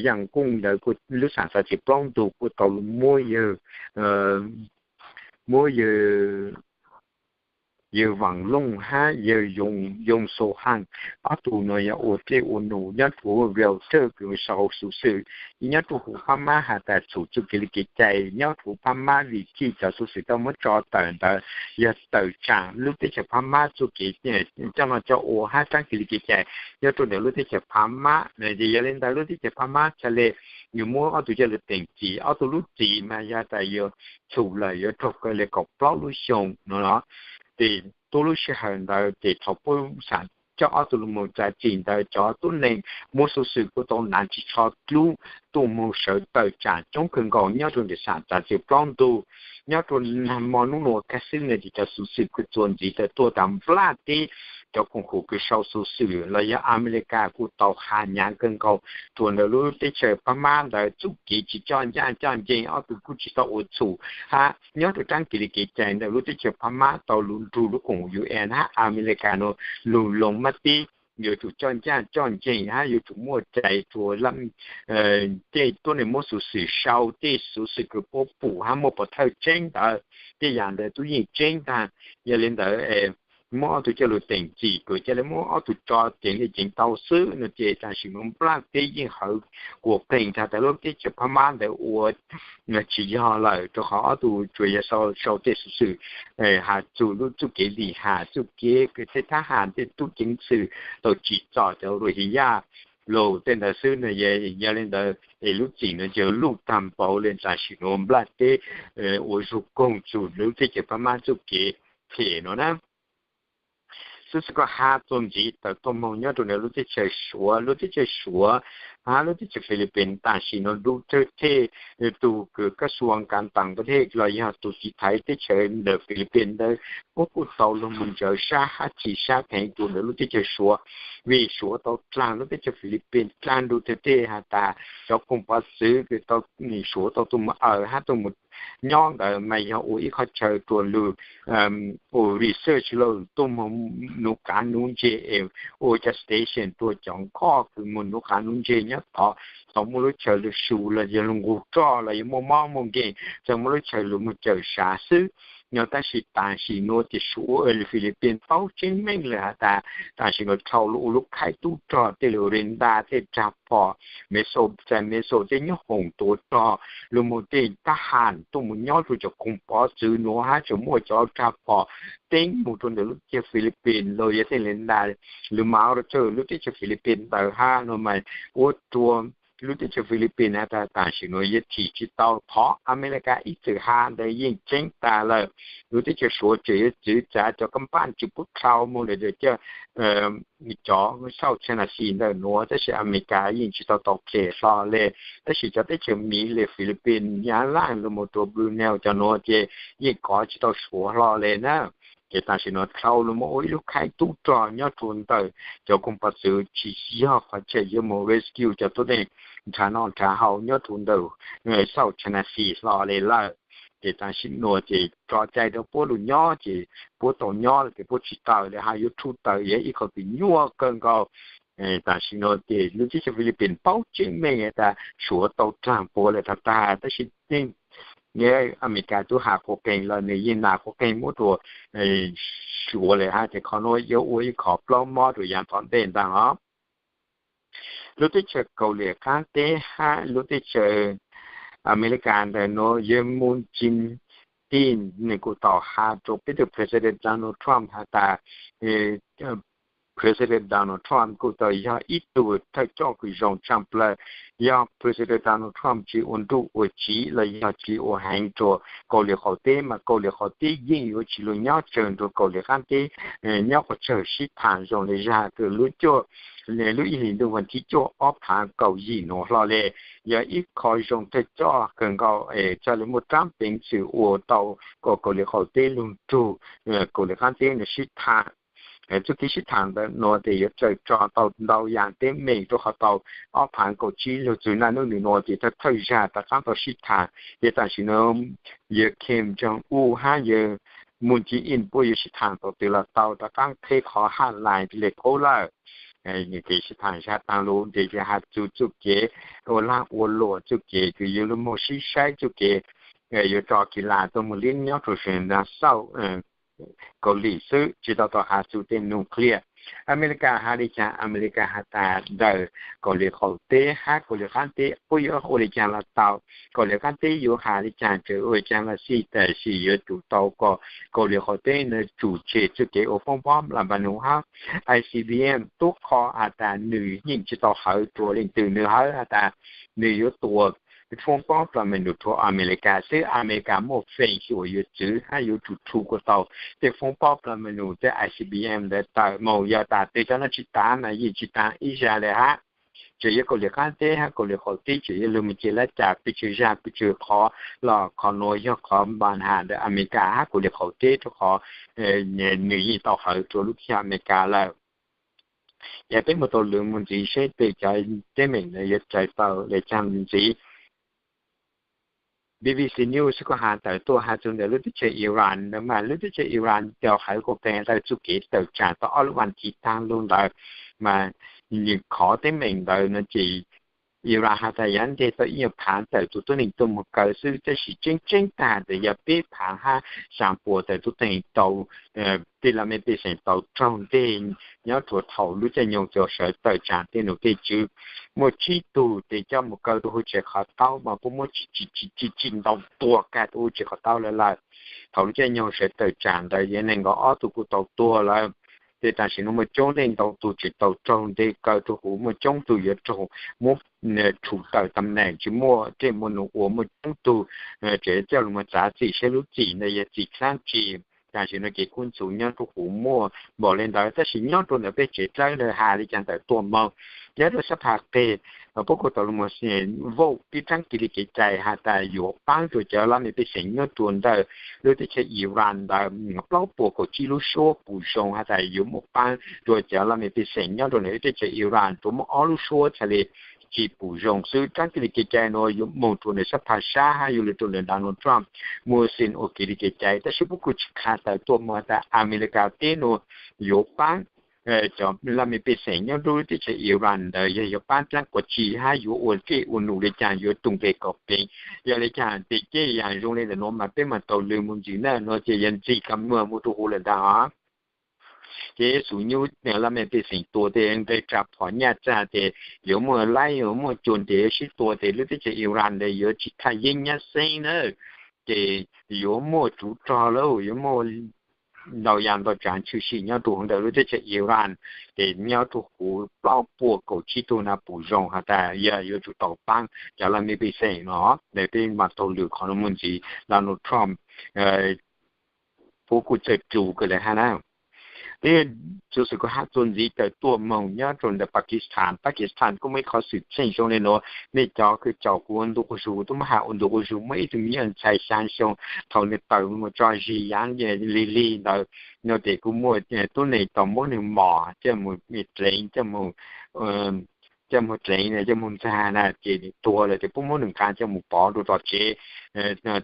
Yaj Kooj ntawd kuj lub xaam txav txim plaub ntug kuj tau lug muab yawg, muab yawg Vaam Looj hab yawg Yoo Xoo Haaj, ob tug nuav yog ua dlej ua num nyob rua realtor kws sau xuv xwm nyob rua huv Phab Mab has tas txhum txuj kev li kev cai nyob rua huv Phab Mab vim txij cov xuv xwm tau muab tso tawm ntawd yog tawm tsaam lub teb chaws Phab Mab txuj kev coj noj coj ua hab tsaab kis li kev cai nyob rua ntawm lub teb chaws Phab Mab. Yog le ntawd lub teb chaws Phab Mab txhaj le yuav muab ob tug coj lug teem txim. Ob tug lub txim mas yog tas yuav txhum lawm yuav raug kaw le kaum plaub lub xyoo no los, tes tuab lub sij hawm ntawd ces thaum puab xaam coj ob tug lug moog txav txim ntawd cov tuab neeg muab xuv xwm kuj tau naav tsis tsho dlub tuaj moog sawv tawm tsaam coob kawg nkaus nyob rua ntawm xaam txav txim plaub ntug. Nyob rua nag mo nub nuav kag xwb no ces cov xuv xwm kuj txuas ntxiv tawm tuaj tas nplaj teb cov koom haum kws sau xuv xwm los yog Amelikas kuj tau has nyaav kawg nkaus rua ntawm lub teb chaws Phab Mab ntawd txuj kev tsis coj ncaaj coj nceeg, ob tug kuj tsis tau ua txhum hab nyob rua tsaab kis li kev cai ntawm lub teb chaws Phab Mab tau lug nrug lub koom haum U N hab Amelikas nuav lug loo mab teb yuav tsum coj ncaaj coj nceeg hab yuav tsum muaj cai rua tej tuab neeg muab xuv xwm sau tej xuv xwm kws puab pum hab muaj pov thawj tseeb ntawd, tej yaam ntawd tub yeej tseeb taag. Yog le ntawd muab ob tug coj lug teem txim kws ca le muab ob tug tso ceev le ceev tau xwb no ces tam sim nuav nplaj teb yeej hawv kuas qeeg taag tas lub teb chaws Phab Mab ntawd ua tsis yog lawm rua qhov ob tug tsuas yog sau tej xuv xwm has txug lub txuj kev lim has txuj kev kws tej thab has tej tub ceev xwm tau tsim txom cov Rohingya lug tej ntawd xwb no. Yog le ntawd es lub txim nuav yog luj taag npaum le tam sim nuav nplaj teb ua zug koog txug lub teb chaws Phab Mab txuj kev phem nuav na. Xwb xwb kuv has txuas ntxiv tawm tuaj moog nyob rua ntawm lub teb chaws Suav. Lub teb chaws Suav hab lub teb chaws Philippines tam sim nuav Duterte tug kws kab xua kav taas pab thej los yog tug tiv thaiv teb chaws ntawm Philippines ntawd puab kuj tau lug moog ntsawv sab hab txhim sab pheev rua ntawm lub teb chaws Suav, vim Suav tau dlaag lub teb chaws Philippines dlaag Duterte has tas cov koog pov txwv kws tau Suav tau tuaj moog aws hab tuaj moog nyob ntawd mas yog ua ib qhov chaw rua lug ua research lug tuaj moog nuv qav nuv ntseg es ua cov station rua cov nkoj kws moog nuv qav nuv ntseg nyob tod. Txawm muaj lub chaw lug su los yog lug nqug roj los yog muaj mob muaj nkeeg, txawm muaj lub chaw lug moog cawm sav xwb. Tab sis tam sim nuav ces Suav, Filipin paub tseeb meej lawm has tas tam sim nuav dhau lug ua lub khaib tub rog tej lug ri nta tej rag phom, Mev Xo, txais Mev Xo tej nyoob hoom tuav rog, lug moog tej tab ham tuaj moog nyob rua cov koog pov txwv nuav hab tseem muaj cov rag phom teeb moog rua ntawm lub teb chaws Filipin los yog tej li nta lug mas rua lub teb chaws Filipin ntawd hab nuav mas ua rua lub teb chaws Filipin has tas tam sim nuav yuav thim tsi tau. Qhov Amelikas ib txwm has ntawd yeej tseeb tas lawm. Lub teb chaws Suav tseem yuav txwv txav cov kab npaj tsi pub dhau moog le cov South China Sea ntawm nuav, tab sis Amelikas yeej tsi tau tau qhia hlo le. Tab sis cov teb chaws Miv le Filipin, Nyab Laj lug moog rua Brunei cov nuav ces yeej kov tsi tau Suav hlo le na. Ces tam sim nuav dhau lug moog ua ib lub khaib tub rog nyob rua ntawm cov koog pov txwv, tsi yog qhov chaw yuav moog rescue cov tuab neeg nrhav noj nrhav haus nyob rua ntawm South China Sea hlo le lawm. Ces tam sim nuav ces tso cai rua puab lug nyob ces puab tau nyob lawm, ces puab tsi tawm le hab yuav rhu tawm yog ib qho twg nyuaj kawg nkaus. Tam sim nuav ces lub teb chaws Filipin paub tseeb meej tas Suav tau raag puab le tag tag, tab sis Amelikas tub has quas qeeg los nwg yeej nas quas qeeg muab rua Suav le hab ces qhov nuav yuav ua ib qho plaub mob rua yaav tom ntej ntaag os. Lub teb chaws Kauslim Qaab Teb hab lub teb chaws Amelikas ntawm nuav yawg Moon Jae-in nwg kuj tau has rua peb tug President Donald Trump has tas President Donald Trump kuj tau yog ib tug thawj coj kws zoo tshaj plawg. Yog President Donald Trump tsi ua nruj ua tsiv los yog tsi ua heev rua Kauslim Qaum Teb mas Kauslim Qaum Teb yeej yuav tsi lug nyob tsawg rua Kauslim Qaab Teb nyob qhov tsawg sib tham zoo le zag kws lub cuaj, lub ib hlis ntuj vas thib cuaj ob phaav kaum yim nuav hlo le. Yog ib qho zoo thawj coj kawg nkaus es coj le muaj raab peev xwm ua tau kom Kauslim Qaum Teb lug nrug Kauslim Qaab Teb nuav sib tham. Txuj kev sib tham ntawm nuav tes yuav tsaws tso tau ntau yaam teeb meem rua qhov tau ob phaav kaum tsib lug txug naj nub nwg nuav ces thawj thawj zag rov qaab tau sib tham. Ces tam sim nuav yawg Kim Jong Un hab yawg Moon Jae-in puab yuav sib tham tau twg los tau, rov qaab qheb qhov hotline le paub lawm. Kev sib tham zag taag lug tes yog has txug txuj kev ua laag ua luam, txuj kev kws yuav lug moog sib saib, txuj kev yuav tso kis las tuaj moog li nyob rua sab Xauj Kauslim xwb, tsi tau tau has txug tej nuclear. Amelikas has le caag? Amelikas has tas ntawm Kauslim Qaum Teb hab Kauslim Qaab Teb puab yuav ua le caag los tau, Kauslim Qaab Teb yuav has le caag tseem ua le caag los xij, tab sis yuav tsum tau kom Kauslim Qaum Teb nuav tsum tseg txuj kev ua foob pob nplaj npa nus hab. I C B M tub qho has tas nwg yeej tsi tau hawv rua leej twg, nwg hawv has tas nwg yuav tua foob pob nplaj npa nus rua Amelikas xwb. Amelikas muaj feem xyuam yuav txwv hab yuav tsum rhu kom tau tej foob pob nplaj npa nus tej I C B M ntawd tawm moog. Yog tas tej cov nuav tsi tav mas yeej tsi taag ib zag le hab. Tseem yuav Kauslim Qaab Teb hab Kauslim Qaum Teb tseem yuav lug moog ce lab cas pes tsawg zag pes tsawg qhov los qhov nuav yog qhov npa has ntawm Amelikas hab Kauslim Qaum Teb rua qhov nwg yeej tau hawv rua lub teb chaws Amelikas lawm. Yog peb moog tau lug moog ntxiv seb tej cov teeb meem nuav yuav tsaws tau le caag ntxiv. B B C News kuj has tawm tuaj has txug ntawm lub teb chaws Iran ntawd mas lub teb chaws Iran tau hawv kuj qee tawm txuj kev tawm tsaam tau ob lub vas thiv taag lug ntawd mas khov teeb meem ntawd nuav ces Iran has tas yav nteg tau ib nyuag phaav tawm tug tuab neeg tuaj moog kaw xwb, tab sis tseeb tseeb tag tes yog peb phaav hab xyaa puas tawm tuab neeg tau tej laj mej pej xeem tau raug nteg nyob rua thaum lub caij nyoog tau sawv tawm tsaam tej num tej tswv. Muaj tsib tug tes coj moog kaw rua huv tsev qhov taub mas puab muab tsi tsi tsi tsi ntaus tuag kag rua huv tsev qhov taub lawm lawm. Thaum lub caij nyoog sawv tawm tsaam ntawd yog neeg nkaus ob tug kuj tau tuag lawm. Tej tam sim nuav muaj coob leej ntau tug tseem tau raug nteg kaw rua huv, muaj coob tug yuav raug muab rhu tawm tam neem tsi muaj dlej muaj num ua, muaj coob tug tseem coj lug moog txav txim saib lub txim ntawd yog txim dlaab tsi. Tam sim nuav kev kub ntxhuv nyob rua huv muaj npaum le ntawd, tab sis nyob rua ntawm peb tsev dlawb lawv has le caag tawm tuaj moog. Nyob rua sab phaj qeg puab kuj tau lug moog vote pib dlaab kig li kev cai has tas yuav paab rua cov laj mej pej xeem nyob rua ntawm lub teb chaws Iran ntawd plaub puas kaum tsib lub suab pum zoo has tas yuav muaj paab rua cov laj mej pej xeem nyob rua ntawm lub teb chaws Iran, tsuas muaj ob lub suab txhaj le tsi pum zoo xwb. Dlaab kig li kev cai nuav yuav moog rua ntawm sab phaj sab hab yuav lug rua ntawm Donald Trump muaj xim ua kig li kev cai, tab sis puab kuj tsi qha tawm tuaj moog has tas Amelikas teb nuav yuav paab cov laj mej pej xeem nyob rau lub teb chaws Iran ntawd yog yuav pab dlaab quas tsi hab yuav ua kej ua num le caag yuav tug nqeg kom peev. Yog le caag tes ces yaam zoo le ntawm nuav mas peb mas taug lw mus ntxiv na, nuav ces yog ntxig kag muag mus rua huv lawm ntag os. Ces xub nyuj laj mej pej xeem tua tes nqeg tsa phom nyaj txag tes yuav muaj laib yuav muaj cua ntes sib tua tes lub teb chaws Iran ntawd yuav tsi thaj yeeb nyab xeeb na. Ces yuav muaj tsuv rog lawm, yuav muaj ntau yam ntau tsaav tshwm sim nyob rua huv ntawm lub teb chaws Iran. Ces nyob rua huv plaub puas kaum tsib tug na pum zoo has tas yog yuav tsum tau paab cov laj mej pej xeem no. Ntawd peb mas taug lw qhov nuav mus ntxiv. Donald Trump puab kuj txawj tsu kawg le hab na. Peb xuv xwm kuj has txuas ntxiv tawm tuaj moog nyob rua ntawm Pakistan. Pakistan kuj muaj ib qhov xwm txheej zoo le nuav, nej cov kws caum kuv ua ntu quas zug, tub muab has ua ntu quas zug, muaj ib tug me nyuam ntxhais xyaa xyoo, thaum nwg tawm mus tso zis yaav lig lig ntawd, no tes kuj muaj tub neeg tau muab nwg mos coj mus dleev, coj mus dleev, coj mus ntxag na, ces tuag lawm ces puab muab nwg nqaa coj mus pov rua tom tsev,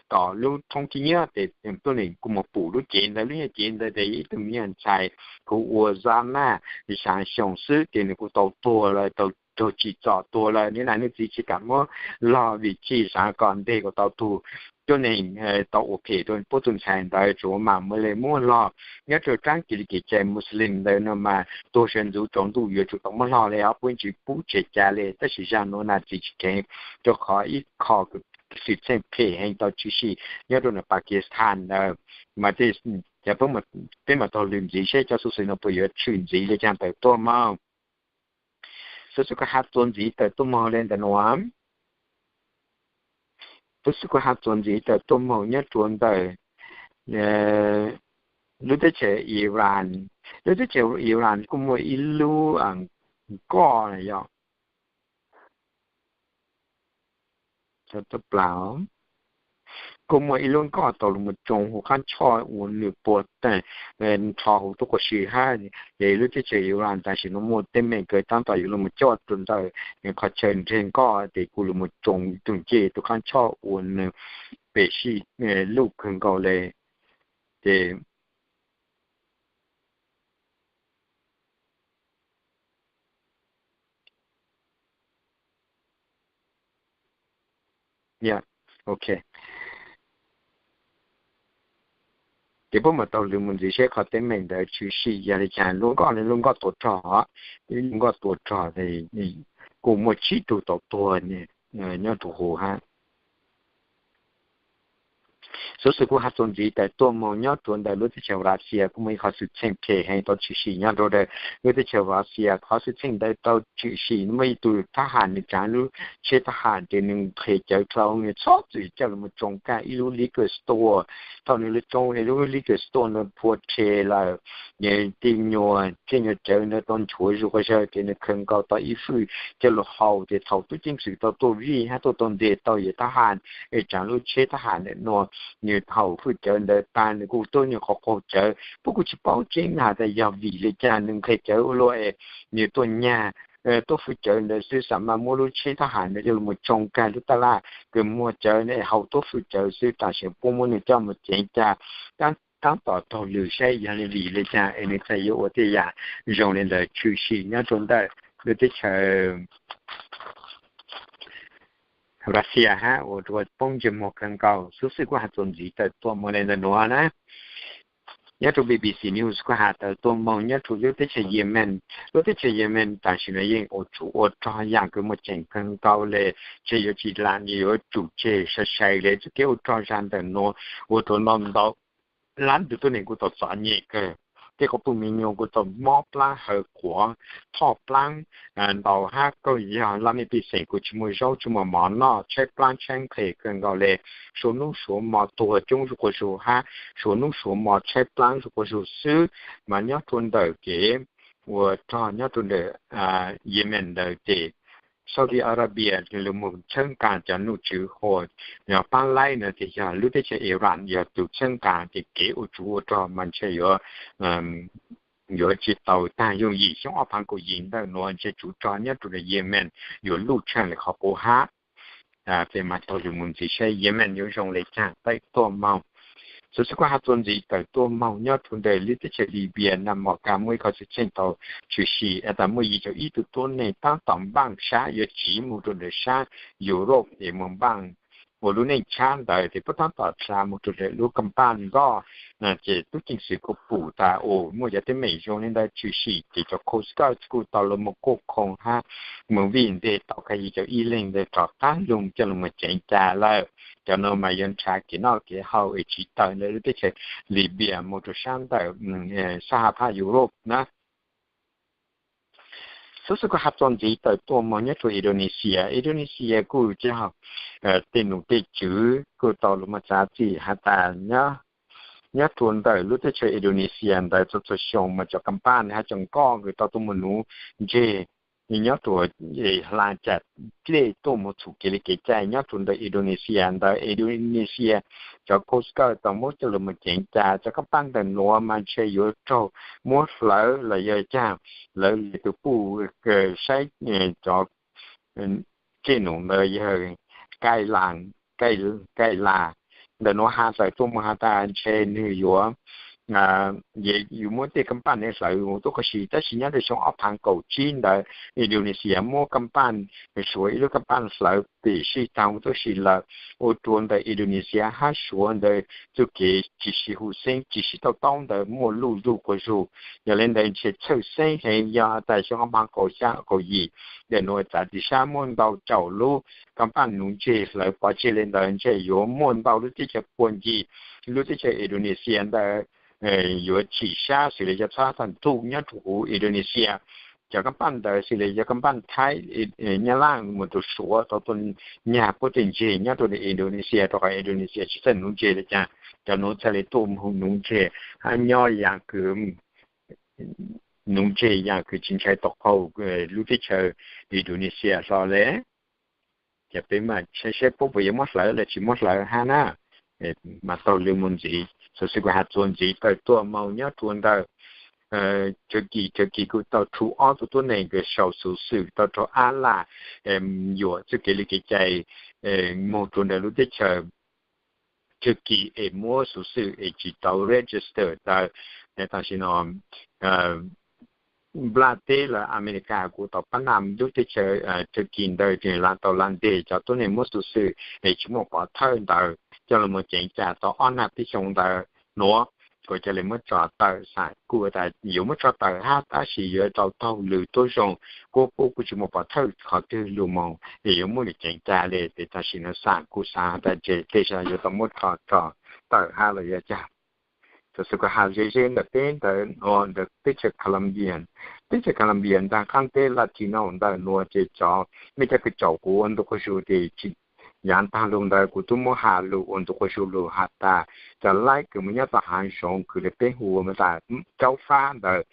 tom lub thoob khib nyiab tes tub neeg kuj mus pum lub cev ntawd, lub nyuag cev ntawd tes ib tug me nyuam ntxhais kuj ua zab maj xyaa xyoo xwb ces nwg kuj tau tuag lawm, tau raug tsim txom tuag lawm. Nim no nwg txiv tsi kam muab log vim tsi xaav kom nteg kom tau tug tub neeg tau ua phem rua puab tug ntxhais ntawd, tsuas mam muab le muab log. Nyob rua raab kis li kev cai Muslim ntawd no mas tuag sawv ntxuv tsaus ntuj yuav tsum tau muab log le, puab tsi pub tseg ca le. Tab sis zag nuav na txiv tsi kheev, rua qhov ib qho xwm txheej phem heev tau tshwm sim nyob rua ntawm Pakistan ntawd. Mas peb mam taug lw ntxiv seb cov xuv xwm no puas yuav tshwm ntxiv le caag tawm tuaj moog. Xuv xwm kuj has txuas ntxiv tawm tuaj moog le ntawm nuav. Xuv xwm kuj has txuas ntxiv tawm tuaj moog nyob rua ntawm lub teb chaws Iran. Lub teb chaws Iran kuj muaj ib lub nkoj na yog kuj muaj ib lub nkoj tau lug mus tsoo huv qaab choj ua nwg puag ta nrho huv tuab qua si hab. Ces lub teb chaws Iran tam sim nuav muaj teeb meem kawg, taab tom yuav lug mus coj rua ntawm qhov chaw nreg nkoj tes kuj lug mus tsoo tug ncej rua qaab choj ua nwg pem sij luj kawg nkaus le. Ces ces puab mam taug lw mus ntxiv seb qhov teeb meem ntawd tshwm sim yog le caag. Lub nkoj, lub nkoj tuav rog, lub nkoj tuav rog kuj muaj tsib tug tau tuag nyob rua huv hab. Xuv xwm kuj has txuas ntxiv tawm tuaj moog nyob rua ntawm lub teb chaws Russia kuj muaj ib qhov xwm txheej phem heev tau tshwm sim nyob rua ntawm lub teb chaws Russia. Qhov xwm txheej ntawd tau tshwm sim muaj ib tug thab ham nwg tsaav lub tsheb thab ham ces nwg nqhes cawv dlhau, nwg txhob txwm coj lug mus tsoo kag ib lub liquor store. Thaum nwg lug tsoo es lub liquor store ntawd phua rhe lawm, tej nyuag, tej nyuag cawv ntawd tau nchuav zuj quas zag ces nwg khaws nkaus tau ib fwj coj lug haus. Ces thaum tub ceeb xwm tau tuaj vij hab tuaj tau nteg tau yawg thab ham es tsaav lub tsheb thab ham ntawm nuav, nwg haus fwj cawv ntawd tag nwg kuj tuab nyuag qaug qaug cawv. Puab kuj tsi paub tseeb has tas yog vim le caag nwg nqhes cawv ua luaj es nwg tuaj nyag tuab fwj cawv ntawd xwb, xam mas muab lub tsheb thab ham ntawd coj lug mus tsoo kag lub taj laj kws muag cawv ntawd es haus tuab fwj cawv xwb. Tam sim puab muab nwg coj mus ceev ca, taab tom taug lw saib yog le vim le caag es nwg txhaj yuav ua tej yam zoo le ntawd tshwm sim nyob rua ntawm lub teb chaws Russia hab ua rua poob ntsej muag kawg nkaus. Xuv xwm kuj has txuas ntxiv tawm tuaj moog le ntawm nuav na. Nyob rua B B C News kuj has tawm tuaj moog nyob rua lub teb chaws Yemen. Lub teb chaws Yemen tam sim nuav yeej ua tsov ua rog yaam kws muaj ceem kawg nkaus le, ntshe yuav tsi lam yuav tsum tseg sai sai le. Txuj kev ua rog zag ntawm nuav ua rua ntau ntau lab ntug tuab neeg kuj tau txom nyem kawg. Tej quas puj miv nyuas kuj tau mob plaab hawv quav, thoj plaab ntau hab. Koj yog laj mej pej xeem kuj tsi muaj zaub tsi muaj mov noj, tshaib plaab tshaib nqhes kawg nkaus le. Suav nub suav mo tuag coob zuj quas zug hab suav nub suav mo tshaib plaab zuj quas zug xwb. Mas nyob rua ntawm kev ua rog nyob rua ntawm Yemen ntawd ces Saudi Arabia lug moog txhawb nqaa cov nom tswv hu paab laib no ces yog lub teb chaws Iran yog tug txhawb nqaa ces kev ua tsov ua rog mas ntshe yuav, yuav tsi tau taag yooj yim. Xyoo ob phav kaum yim ntawm nuav ntshe tsov rog nyob rua Yemen yuav luj tshaaj le qhov qub hab. Peb mas taug lw mus ntxiv saib Yemen yuav zoo le caag tawm tuaj moog. Xov xwm kuj has txuas ntxiv tawm tuaj moog nyob rua ntawm lub teb chaws Libya na mos kas muaj ib qho txheej tau tshwm sim tas muaj yim caum ib tug tuab neeg tab tom npaaj sab yuav tsiv moog rua ntawm sab Europe es moog npaaj ua lub neej tshab ntawd tes puab tab tom dlha moog rua ntawm lub kaaj paaj nkoj. Ces tub ceev xwm kuj pum tas u muaj cov teeb meem zoo le ntawd tshwm sim ces cov Coast Guard kuj tau los moog kuaj khoom hab moog vij nteg tau kaag yim caum ib leeg ntawd rov qaab lug coj los moog ceev cas lawm. Cov nuav mas yog nrhav kev noj kev haus es tsiv tawm ntawm lub teb chaws Libya moog rua sab ntawm sab hav phab Europe na. Xov xwm kuj has txuas ntxiv tawm tuaj moog nyob rua Indonesia. Indonesia kuj coj tej num tej tswv kuj tau los moog txav txim has tas nyob rua ntawm lub teb chaws Indonesia ntawd txhua txhua xyoo mas cov kaaj paaj hab cov nkoj kws tau tuaj moog nuv ntseg nyob rua hla cam dlej tuaj moog txhum kev li kev cai nyob rua ntawm Indonesia ntawd. Indonesia cov Coast Guard tau muab coj los moog ceev cas cov kaaj paaj ntawm nuav mas ntshe yuav raug muab hlawv los yog caag, lawv le tug puj saib cov dlej num ntawd yog Kaila, Kaila ntawm nuav has tawm tuaj moog has tas ntshe nwg yuav, yus muab tej kaaj paaj ntawd hlawv tuaj kho si, tab sis nyob rua xyoo ob phaav kaum tsib ntawd Indonesia muab kaaj paaj, Suav ib lub kaaj paaj hlawv pem sij taag tuab si lawm, ua rua ntawm Indonesia hab Suav ntawd txuj kev tsi sib hu xeeb tsi sib tau taub ntawd muaj luj luj quas zug. Yog le ntawd ntshe txhawj xeeb heev yog tas xyoo ob phaav kaum xya kaum yim ntawm nuav txav txim sab muaj ntau caum lub kaaj paaj nuv ntseg hlawv pov tseg le ntawd ntshe yuav muaj ntau lub teb chaws puag ncig lub teb chaws Indonesia ntawd yuav tsim sab xws le yog txhob tag ntuj nyob rua huv Indonesia. Cov kaaj paaj ntawd xws le yog kaaj paaj Thaib, Nyab Laj moog rua Suav tau tuaj nyag puab tej ntseg nyob rua Indonesia rua qhov Indonesia tsi txawj nuv ntseg le caag. Cov nuav txhaj le tuaj moog nuv ntseg hab nyob yaam kws nuv ntseg yaam kws tsi ntshai tau qaug lub teb chaws Indonesia hlo le. Ces peb mas saib saib puab puas yuav muab hlawv los tsi muab hlawv hab na. Mas taug lw moog ntxiv, xov xwm kuj has txuas ntxiv tawm tuaj moog nyob rua ntawm Turkey. Turkey kuj tau rhu ob tug tuab neeg kws sau xuv xwm tau raug ab laj yuam txuj kev li kev cai moog rua ntawm lub teb chaws Turkey es muab xuv xwm es tsi tau register tawm. Tam sim no nplaj teb lawm Amelikas kuj tau pab naj lub teb chaws Turkey ntawd la tau la nteg cov tuab neeg muab xuv xwm es tsi muaj pov thawj ntawd coj los moog ceev cas tau ob nag peb xyoo ntawd nuav. Kuj ca le muab tso tawm, xam kuj tas yuav muab tso tawm hab tab sis yuav tau taug lw tuab zoo, kuj puab kuj tsi muaj pov thawj qhov twg lug moog es yuav muab lug ceev cas le. Ces tam sim no xam kuj xaav tas ntshe tej zaum yuav tau muab tso tawm hab los yog caag. Xov xwm kuj has ze ze ntawm peb ntawd nuav ntawm teb chaws Colombia. Teb chaws Colombia ntaag qaab teb Latino ntawm nuav ces cov mej cov kws caum kuv ua ntu quas zug ces yav ntaag lug ntawd kuv tub muab has lug ua ntu quas zug lug has tas cov laib kws moog nyob tom haav zoov kws le peb hu tas caub fab ntawd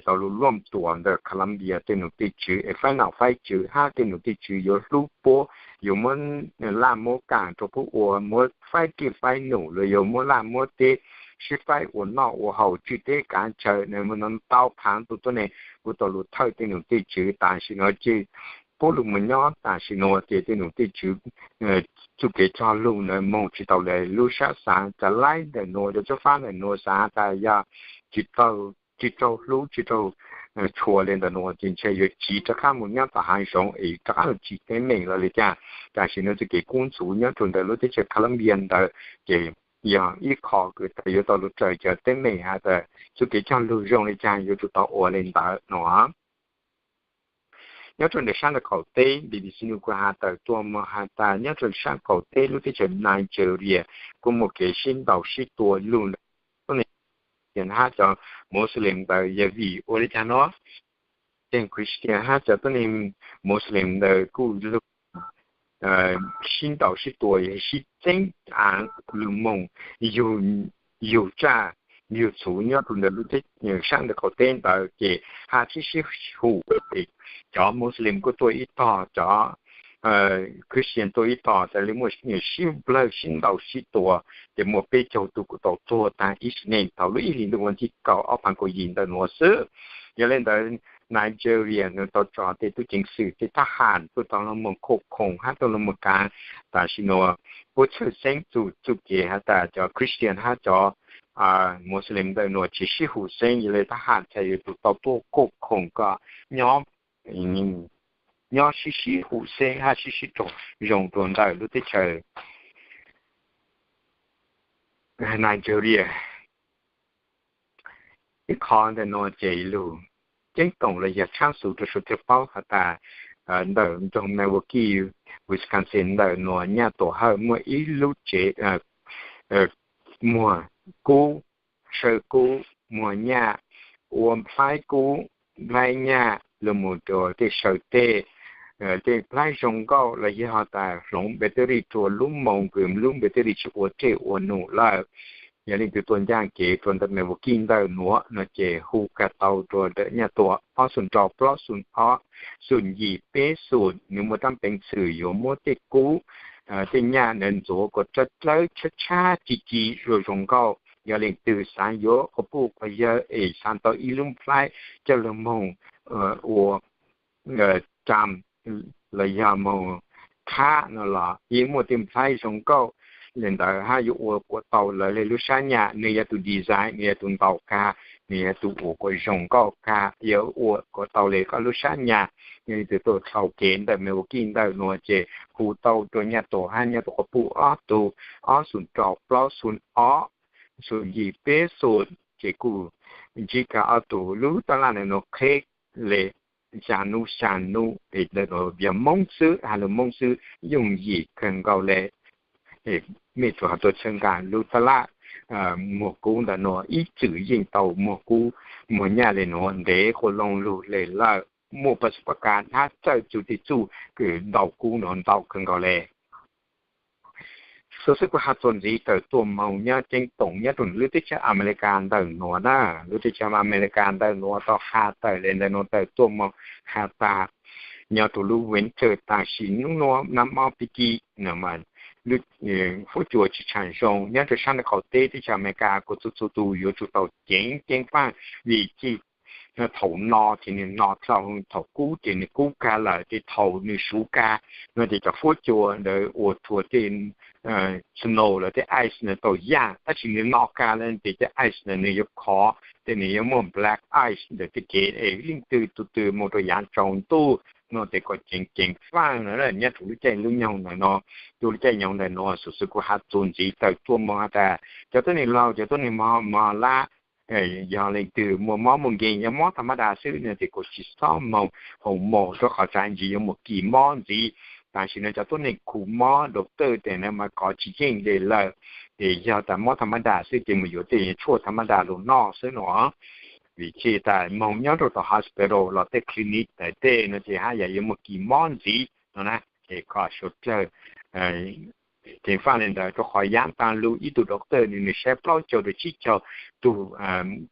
tau lug luaj tuam ntawm Colombia tej num tej tswv es faib nom faib tswv hab tej num tej tswv yuav hlub puab, yuav muab laj muab kaam rua puab ua, muab faib dlij faib num los yog muab laj muab teb sib faib ua noj ua haus tswj teb kav chaw. Nws muaj ntau phaav tug tuab neeg kuj tau lug thawj tej num tej tswv tam sim no ces puab lug moog nyob tam sim nuav ces tej num tej tswv txuj kev cog lug ntawd moog tsi tau le lub sab xaav. Cov laib ntawm nuav, cov caub fab ntawm nuav xaav tas yog tsi raug hlub tsi raug tshua le ntawm nuav ces ntshe yuav tsiv rov qab moog nyob tom haav zoov es rov qab lug tsim teeb meem los li cas. Tam sim no txuj kev kub ntxhuv nyob rua ntawm lub teb chaws Colombia ntawd ces yog ib qho kws yuav tau lug raws cov teeb meem has tas txuj kev cog lug zoo li cas yuav tsum tau ua le ntawd no. Nyob rua ntawm sab ntawm qaum teb, B B C News kuj has tawm tuaj moog has tas nyob rua sab qaum teb lub teb chaws Nigeria kuj muaj kev sib ntaus sib tua lug ntawm tuab neeg hab cov Muslim ntawd yog vim ua li cas no. Tej Christian hab cov tuab neeg Muslim ntawd kuj lug sib ntaus sib tua, sib txeeb av lug moog yug tsaj yug txhuv nyob rua ntawm lub teb, sab ntawm qaum teb ntawd ces hab sib sib hum. Cov Muslim kuj tuaj ib tog, cov Christian tuaj ib tog, tas li muaj sib nplawg sib ntaus sib tua, ces muaj peb caug tug kuj tau tuag taag ib sim neej thaum lub ib hlis ntuj vas thib kaum ob phav kaum yim ntawm nuav xwb. Yog le ntawd Nigeria nws tau tso tej tub ceev xwm tej thab ham tuaj tau lug moog khov khoom hab tuaj lug moog kav Tam sim nuav puab txhawj xeeb txuj kev has tas cov Christian hab cov Muslim ntawm nuav tsis sib hum xeeb, yog le thab ham txhais yuav tsum tau tuaj kuj khoom kom nyob sib sib hum xeeb hab sib sib raug zoo rua ntawm lub teb chaws Nigeria. Ib qho ntawm nuav ces lug ceeb toom los yog tshaab xuv rua suav dlawg paub has tas ntawm nroog Milwaukee, Wisconsin ntawm nuav nyaj tuam hawj muaj ib lub tsev muag kub, saw kub, muag nyaj, ua nplhaib kub nplhaib nyaj lug mus rua tej saw tej, tej nplhaib zoo nkauj los yog tas hloov battery rua lub moos kws lub battery tsis ua tej ua num lawm. Yog leej twg tuaj ncaaj kev rua ntawm Milwaukee ntawm nuav no ces hu kag tau rua ntawm nyaj tuam ob xoom rau plaub xoom ob, xoom yim peb xoom, nwg muaj rab peev xwm yuav muab tej kub tej nyaj ntawd ntxuav kuas dlawb dlawb tshab tshab ci ci zoo zoo nkauj. Yog leej twg xaav yuav quas puj quas yawg es xaav tau ib lub nplhaib coj lug moog ua ram los yog moog khab no los yeej muaj tej nplhaib zoo nkauj le ntawd hab yuav ua kuas tau lawv le lub sab nyaj. Nwg yog tus design, nwg yog tus ntaus kag, nwg yog tus ua kuas zoo nkauj kag, yuav ua kuas tau le koj lub sab nyaj. Yog leej twg tuaj dhau kev ntawm Milwaukee ntawm nuav ces hu tau rua nyaj tuam hab nyaj tuam quas puj ob tug, ob xoom rau plaub xoom ob, xoom yim peb xoom, ces kuj ntsib kag ob tug lub taj laj ntawm nuav qheb le xyaa nub xyaa nub es ntawm nuav yog Moob xwb, has lug Moob xwb, yooj yim kawg nkaus le. Mej tsuas has tuaj txhawb nqaa lub taj laj muag kub ntawm nuav, ib txwm yeej tau muag kub muag nyaj le nuav ntev quas loo lug le lawm. Muaj pas xub pas kas hab txawj txug tej txuj kws ntaus kub nuav ntau kawg nkaus le. Xuv xwb kuv has txuas ntxiv tawm tuaj moog nyob ceeb toom nyob rua lub teb chaws Amelikas ntawm nuav na. Lub teb chaws Amelikas ntawm nuav tau has tawm le ntawm nuav tawm tuaj moog has tas nyob rua lub winter tam sim nub nuav nab mob pib kib no mas fuab cua tsis tshaam zoo nyob rua sab ntawm qaum teb teb chaws Amelikas kuj txhua txhua tug yuav tsum tau ceev ceev faaj vim thaum no ces nwg no dlhau, thaum kub ces nwg kub kag lawm, ces thaum nwg suv kag no ces cov fuab cua ntawd ua rua tej snow los tej ice ntawd tau yaaj, tab sis nwg no kag lawm ces tej ice ntawd nwg yuav khov, tej nwg yuav muaj black ice ntawm tej kev es leej twg tug twg moog rua yaav tsaus ntuj no ces kom ceev ceev faaj no. Nyob rua lub caij lub nyoog ntawm no, rua lub caij nyoog ntawm no xuv xwb kuv has txuas ntxiv tawm tuaj moog has tas cov tuab neeg laug cov tuab neeg mog mog lab, yog leej twg muaj mob muaj nkeeg yog mob tham ma das xwb no ces kuj tsis xob moog hoo mos rua qhov tsav ntsis yuav muaj kis mob ntxiv. Tam sim no cov tuab neeg khu mob doctor tes na mas kov tsis yeej le lawm, ces yog tas mob tham ma das xwb ces mus yuav tej tshuaj tham ma das lug noj xwb no. Vim tsi tas moog nyob rua tom hospital los tej clinic tes tej no ces haj yam yuav muaj kis mob ntxiv no na. Ces kom suav dlawg ceev faaj le ntawd rua qhov yaav taag lug ib tug doctor nwg, nwg saib plaub caug rua tsib caug tug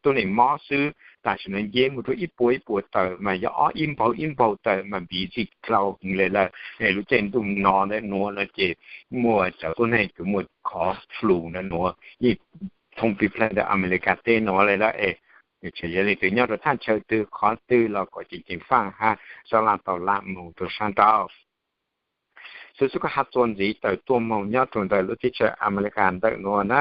tuab neeg mob xwb. Tam sim no nce mus rua ib puas ib puas tawm mas yog ob ib npaug ib npaug tawm mas busy dlhau heev le lawm. Es lub caij ntuj no ntawm nuav no ces muaj cov tuab neeg kws muaj qhov flu ntawm nuav yeej thoob plig plag ntawm Amelikas teb nuav le lawm es tseem yog leej twg nyob rua thaj chaw twg qhov twg los kom ceev ceev faaj hab sab laj tau lam moog rua sab nrau. Xuv xwb kuv has txuas ntxiv tawm tuaj moog nyob rua ntawm lub teb chaws Amelikas ntawm nuav na.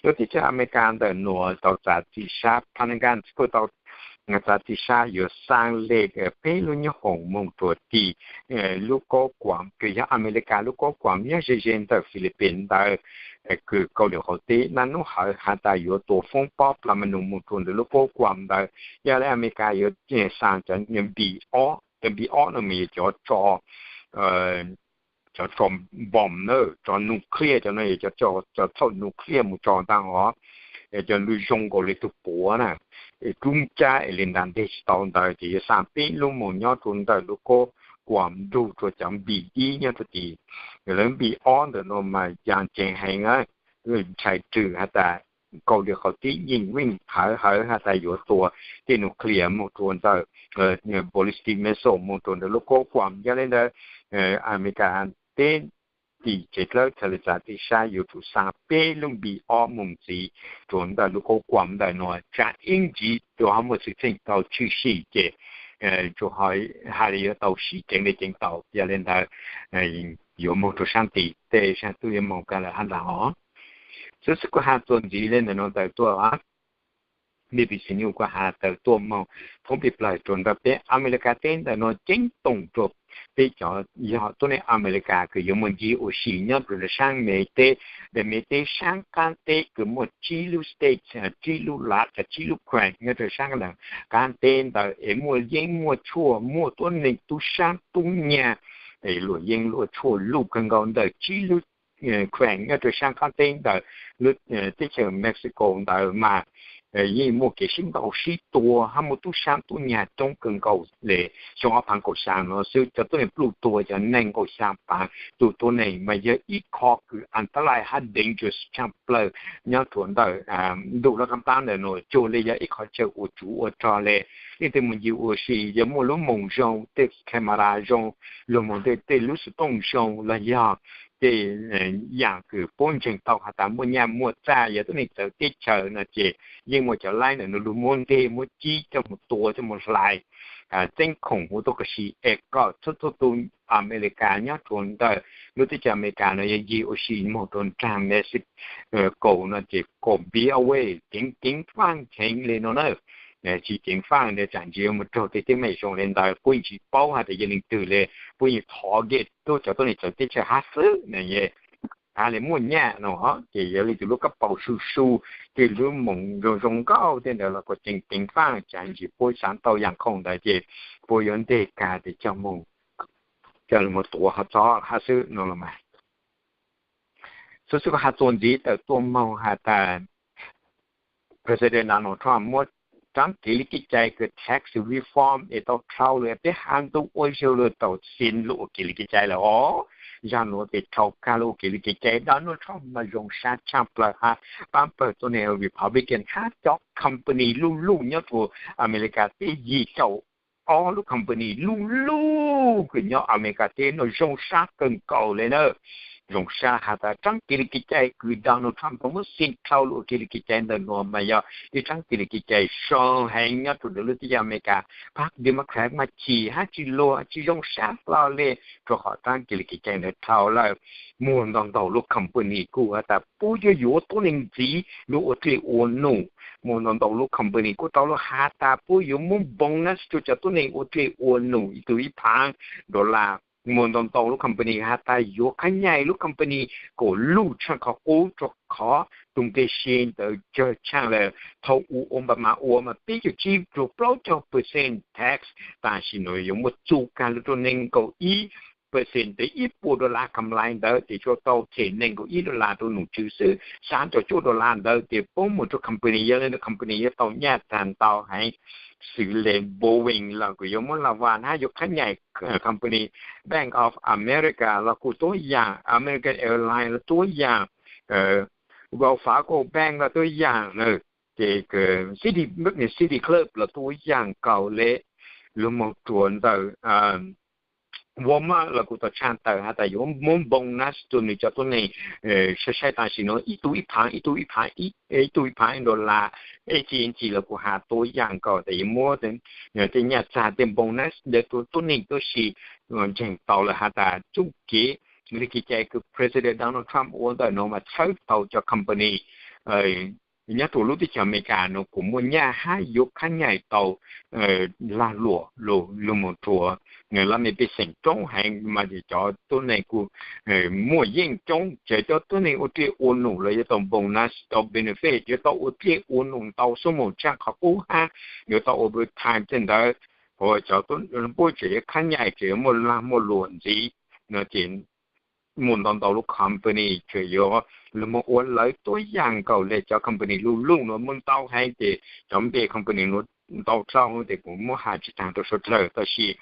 Lub teb chaws Amelikas ntawm nuav tau txav txim sab, Pentagon kuj tau txav txim sab yuav xaa le peb lub nyoob hoom moog rua tim lub koob kuam kws yog Amelikas lub koob kuam nyob ze ze ntawm Philippines ntawd, kws Kauslim Qaum Teb naj nub hawv has tas yuav tua foob pob pla ma nus moog rua ntawm lub koob kuam ntawd. Yog le Amelikas yuav xaa cov nbi ob, cov nbi ob no mas yog cov tso cov tso npom na, tso nuclear, cov no yog cov txhauj nuclear mus tso ntaag os. Cov lub zoo nkaus le tug puav na, rub cab es le ntaag nteg tsis tau ntawd ces yuav xaa peb lub moog nyob rua ntawm lub koob kuam nrug rua cov nbi ib nyob rua tim. Lawv nbi ob ntawm no mas yaa ceev heev, ntshai rwg has tas Kauslim Qaum Teb yeej veej hawv hawv has tas yuav tua tej nuclear moog rua ntawm ballistic missile moog rua ntawm lub koob kuam. Yog le ntawd Amelikas teb tim tsev dlawb txhad le txav txim sab yuav tsum xaa peb lub nbi ob moog ntxiv rua ntawm lub koob kuam ntawm nuav, tsam ib ntsis tsuas ho muaj xwm txheej tau tshwm sim ces tsuas hais le yuav tau sib ceev le ceev tau. Yog le ntawd yuav moog rua saab tid, tej saab tub yuav moog kag lawm hab ntag os. Xwb xwb kuv has txuas ntxiv le ntawm nuav tawm tuaj, B B C News kuv has tawm tuaj moog thoob peb plawg rua ntawm peb Amelikas teb ntawm nuav ceeb toom rua peb cov yog tuab neeg Amelikas kws yuav muaj ntsib ua si nyob rua saab Mes teb. Ntawm Mes teb saab qaab teb kws muaj tsib lub state, tsib lub lav, tsib lub qhev nyob rua saab qaab teb ntawd es muaj yeeb muaj tshuaj, muaj tuab neeg tub saab tub nyag, luam yeeb luam tshuaj luj kawg nkaus ntawm tsib lub qhev nyob rua saab qaab teb ntawm lub teb chaws Mexico ntawd mas yeej muaj kev sib ntaus sib tua hab muaj tub saab tub nyag coob kawg nkaus le. Xyoo ob phaav kaum xyaa nuav xwb cov tuab neeg pluj tuag cov neeg kaum xyaa paav tug tuab neeg mas yog ib qho kws antalais hab dangerous tshaaj plawg nyob rua ntawm ntuj lub qaab taab ntawm nuav cuag le yog ib qho chaw ua tsov ua rog le. Leej twg moog ncig ua si yog muaj lub moos zoo, tej camera zoo, lug moog tej lub xov tooj zoo los yog tej yaam kws puab ntseeg tau has tas muaj nyaj muaj txag yog tuab neeg txawv teb chaws no ces yeej muaj cov laib ntawm nuav lug muab nteg muab cib coj moog tua coj moog hlais txeeb khoom huv tuab ka si es kom txhua txhua tug Amelikas nyob rua ntawm lub teb chaws Amelikas no yog ncig ua si moog rua nraag Mexico no ces kom B O A ceev ceev faaj cheev le no na. Tsi ceev faaj le tsaam ntsis moog raug tej teeb meem zoo le ntawd puab yeej tsi paub has tas yog leej twg le, puab yeej thov ge tuab cov tuab neeg txawv teb chaws hab xwb na. Has le muaj nyaj no ces yog leej twg lub kab paus su su, tej lub moos zoo zoo nkauj tej ntawd los kom ceev ceev faaj tsaam ntsis puab xaav tau yaam khoom ntawd ces puab yuav nteg kag tes coj moog, coj moog tuav ho txhob hab xwb no los mas. Xwb xwb kuv has txuas ntxiv tawm tuaj moog has tas President Donald Trump muab tsaab kev li kev cai kws tax reform es tau dhau lawm peb hab ntuj ua zug lug tau xi lug ua kev li kev cai lawm os. Zag nuav tes dhau kag lug ua kev li kev cai Donald Trump mas zoo sab tshaaj plawg hab paab pawg tuab neeg Republican hab cov company luj luj nyob rua Amelikas teb yim caum ob lub company luj luj kws nyob Amelikas teb nuav zoo sab kawg nkaus le na. Zoo sab has tas tsaab kev li kev cai kws Donald Trump tau muab xi dhau lug ua kev li kev cai ntawm nuav mas yog ib tsaab kev li kev cai zoo heev nyob rua ntawm lub teb chaws Amelikas. Pab Democrat mas chim hab tsi luag tsi zoo sab hlo le, rua qhov tsaab kev li kev cai ntawd dhau lawm. Muaj ntau ntau lub company kuj has tas puab yuav yuav tuab neeg ntxiv lug ua dlej ua num. Muaj ntau ntau lub company kuj tau lug has tas puab yuav muab bonus rua cov tuab neeg ua dlej ua num ib tug ib phaav dollar. Muaj ntau ntau lub company has tas yuav khab nyaim lub company kom luj tshaaj qhov qub rua qhov tug npe se ntawd cawg tshaaj lawm. Thaum u Obama ua mas peb caug tsib rua plaub caug percent tax, tam sim nuav yuav muab txug kag lug rua neeg nkaum ib percent tes ib puas dollar kam lais ntawd tes tsuas tau them neeg nkaum ib dollar rua num tswv xwb. Xya caum cuaj dollar ntawd tes puab muab rua company, yog le ntawd company yuav tau nyaj tag ntau heev. Xws le Boeing los kuj yuav muab la vas hab yuav khab nyaim company, Bank of America los kuj tuab yaam, American Airlines los tuab yaam, Wells Fargo Bank los tuab yaam, ces City, City Club los tuab yaam nkaus le. Lug moog rua ntawm Walmart los kuj tau tshaaj tawm has tas yuav muab bonus rua nwg cov tuab neeg sai sai tam sim nuav ib tug ib phaav, ib tug ib phaav, ib tug ib phaav dollar, at and t los kuj has tuab yaam nkaus tas yuav muab tej nyaj txag tej bonus ntawd rua tuab neeg tuab si. Ntseeg tau lawm has tas txuj kev li kev cai kws President Donald Trump ua ntawm nuav mas txhawb tau cov company nyob rua lub teb chaws Amelikas nuav kuj muaj nyaj hab yuav khab nyaim tau lag luam lug moog rua laj mej pej xeem coob heev mas cov tuab neeg kuj muaj yeej coob, ces cov tuab neeg ua dlej ua num los yuav tau bonus, tau benefit, yuav tau ua dlej ua num ntau xuab moos tshaaj qhov qub hab yuav tau overtime tej ntawd. Cov puab tseem yuav khab nyaim tseem yuav muaj lag muaj luam ntxiv no ces muaj ntau ntau lub company tseem yuav lug moog ua lawv tuab yaam nkaus le cov company luj luj nuav muaj ntau heev ces cov npe company nuav ntau dlhau tes kuv muab has tsi taag rua suav dlawg tab sis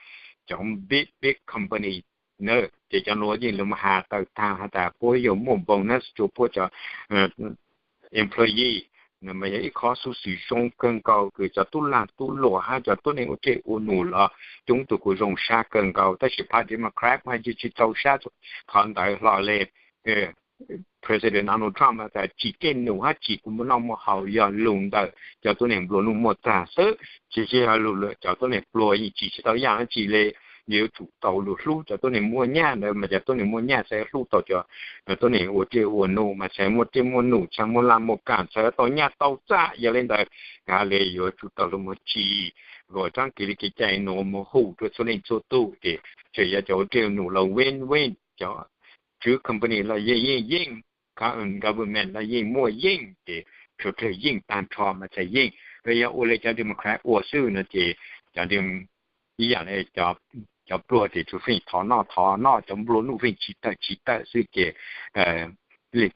cov big big company na ces cov nuav yeej lug moog has tawm taag has tas puab yuav muaj bonus rua puab cov employee. Mas yog ib qhov xuv xwm zoo kawg nkaus kws cov tub lag tub luam hab cov tuab neeg ua dlej ua num los coob tug kuj zoo sab kawg nkaus tab sis pab Democrat mas yeej tsi txaus sab qhov ntawd hlo le. President Donald Trump tas tsim dlej num hab tsim kuv muaj noj muaj haus yog lug ntawm cov tuab neeg nplua nuj muaj txag xwb, tsi yog lug cov tuab neeg pluag yeej tsim tsi tau yaam dlaab tsi le. yuav tsum tau luag hlub cov tuab neeg muaj nyaj ntawd mas cov tuab neeg muaj nyaj txhaj hlub tau cov tuab neeg ua dej ua num mas txhaj muaj dej muaj num txhaj muaj laj muaj kam txhaj tau nyaj tau txaj. Yog li ntawd, li yuav tsum tau luag mus tsim kom txoj kev li kev cai nuav mus hum rua txhua leej txhua tug ces txawm yog cov ua dej ua num los win win, cov tswv company los yeej yeej yeej, government los yeej muaj yeej ces suav dlawg yeej tag nrho mas txhaj yeej. Los yog ua li cov Democrat ua xwb no ces cov ib yam li cov pluag ces tsuas feej thov noj thov noj, cov nplua nuj feej tsis tawm tsis tawm xwb ces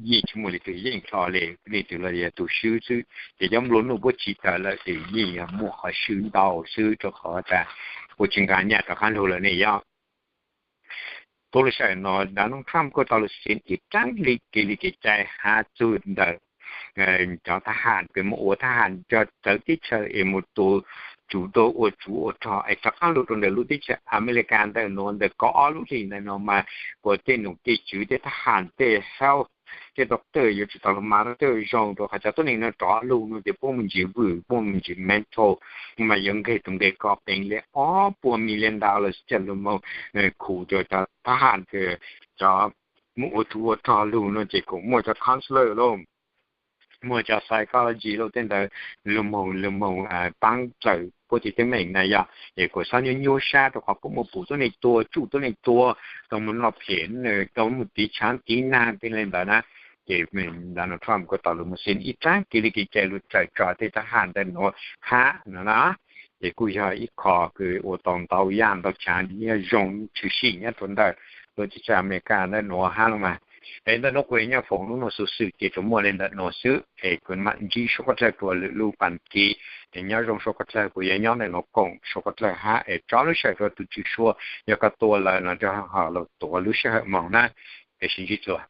yeej tsis muaj leej twg yeej hlo li, leej twg los yog tus swb xwb. Ces cov nplua nuj puab tsis tawm lawm ces yeej yog muaj qhov swb ntau xwb rua qhov tas puab tsis nqa nyaj rov qaab lug lawm ne yog. Tub lub sij hawm no Donald Trump kuj tau lug xiv ib raab kev li kev cai hab txug ntawm cov thab ham kws moog ua thab ham coj txawv teb chaws es moog tua tsuv dua ua tsuv ua rog es rov qaab lug rua ntawm lub teb chaws America ntawm nuav ntawm kaum ob lub hlis ntawm nuav mas kuas tej nom tej tswv tej thab ham tej health tej doctor yuav tsum tau lug mas doctor zoo rua qhov cov tuab neeg no rov lug no ces puab me ntsis vwm puab me ntsis mental mas yuav nqeg tus nqe ko peev li ob puas million dollars coj lug moog khu rua cov thab ham kws cov moog ua tsuv ua rog lug no ces kuas muaj cov counselor lauj, muaj cov psychology lauj tej ntawd lug moog lug moog paab dlawm puab tej teeb meem na yog es kuas xob nyuaj nyuaj sab rua qhov puab muaj pum tuab neeg tua tsuj tuab neeg tua, tau moog noj phem, tau moog tiv tshaav tiv naag tej le ntawd na. Ces Donald Trump kuj tau lug moog xiv ib raab kev li kev cai lug txawm tso tej thab ham ntawm nuav hab no na. Ces kuj yog ib qho kws ua tau ntau yaj ntau tshaav nyob zoo tshwm sim nyob rua ntawm lub teb chaws America ntawm nuav hab los mas. Es ntawm nuav kuv nyob foom lub nuav xuv xwm ces tsuas muaj le ntawm nuav xwb es kuv mam ntsib suab qhov dlawg rua lwm lub pas kiv. Es nyob zoo suab qhov dlawg, kuv yuav nyob ntawm nuav koom suab qhov dlawg hab es tso lub sij hawm rua tus tswv suab, yog koj tua lawm no rov ho lug tuav lub sij hawm moog na. Es sib ntsib dlua.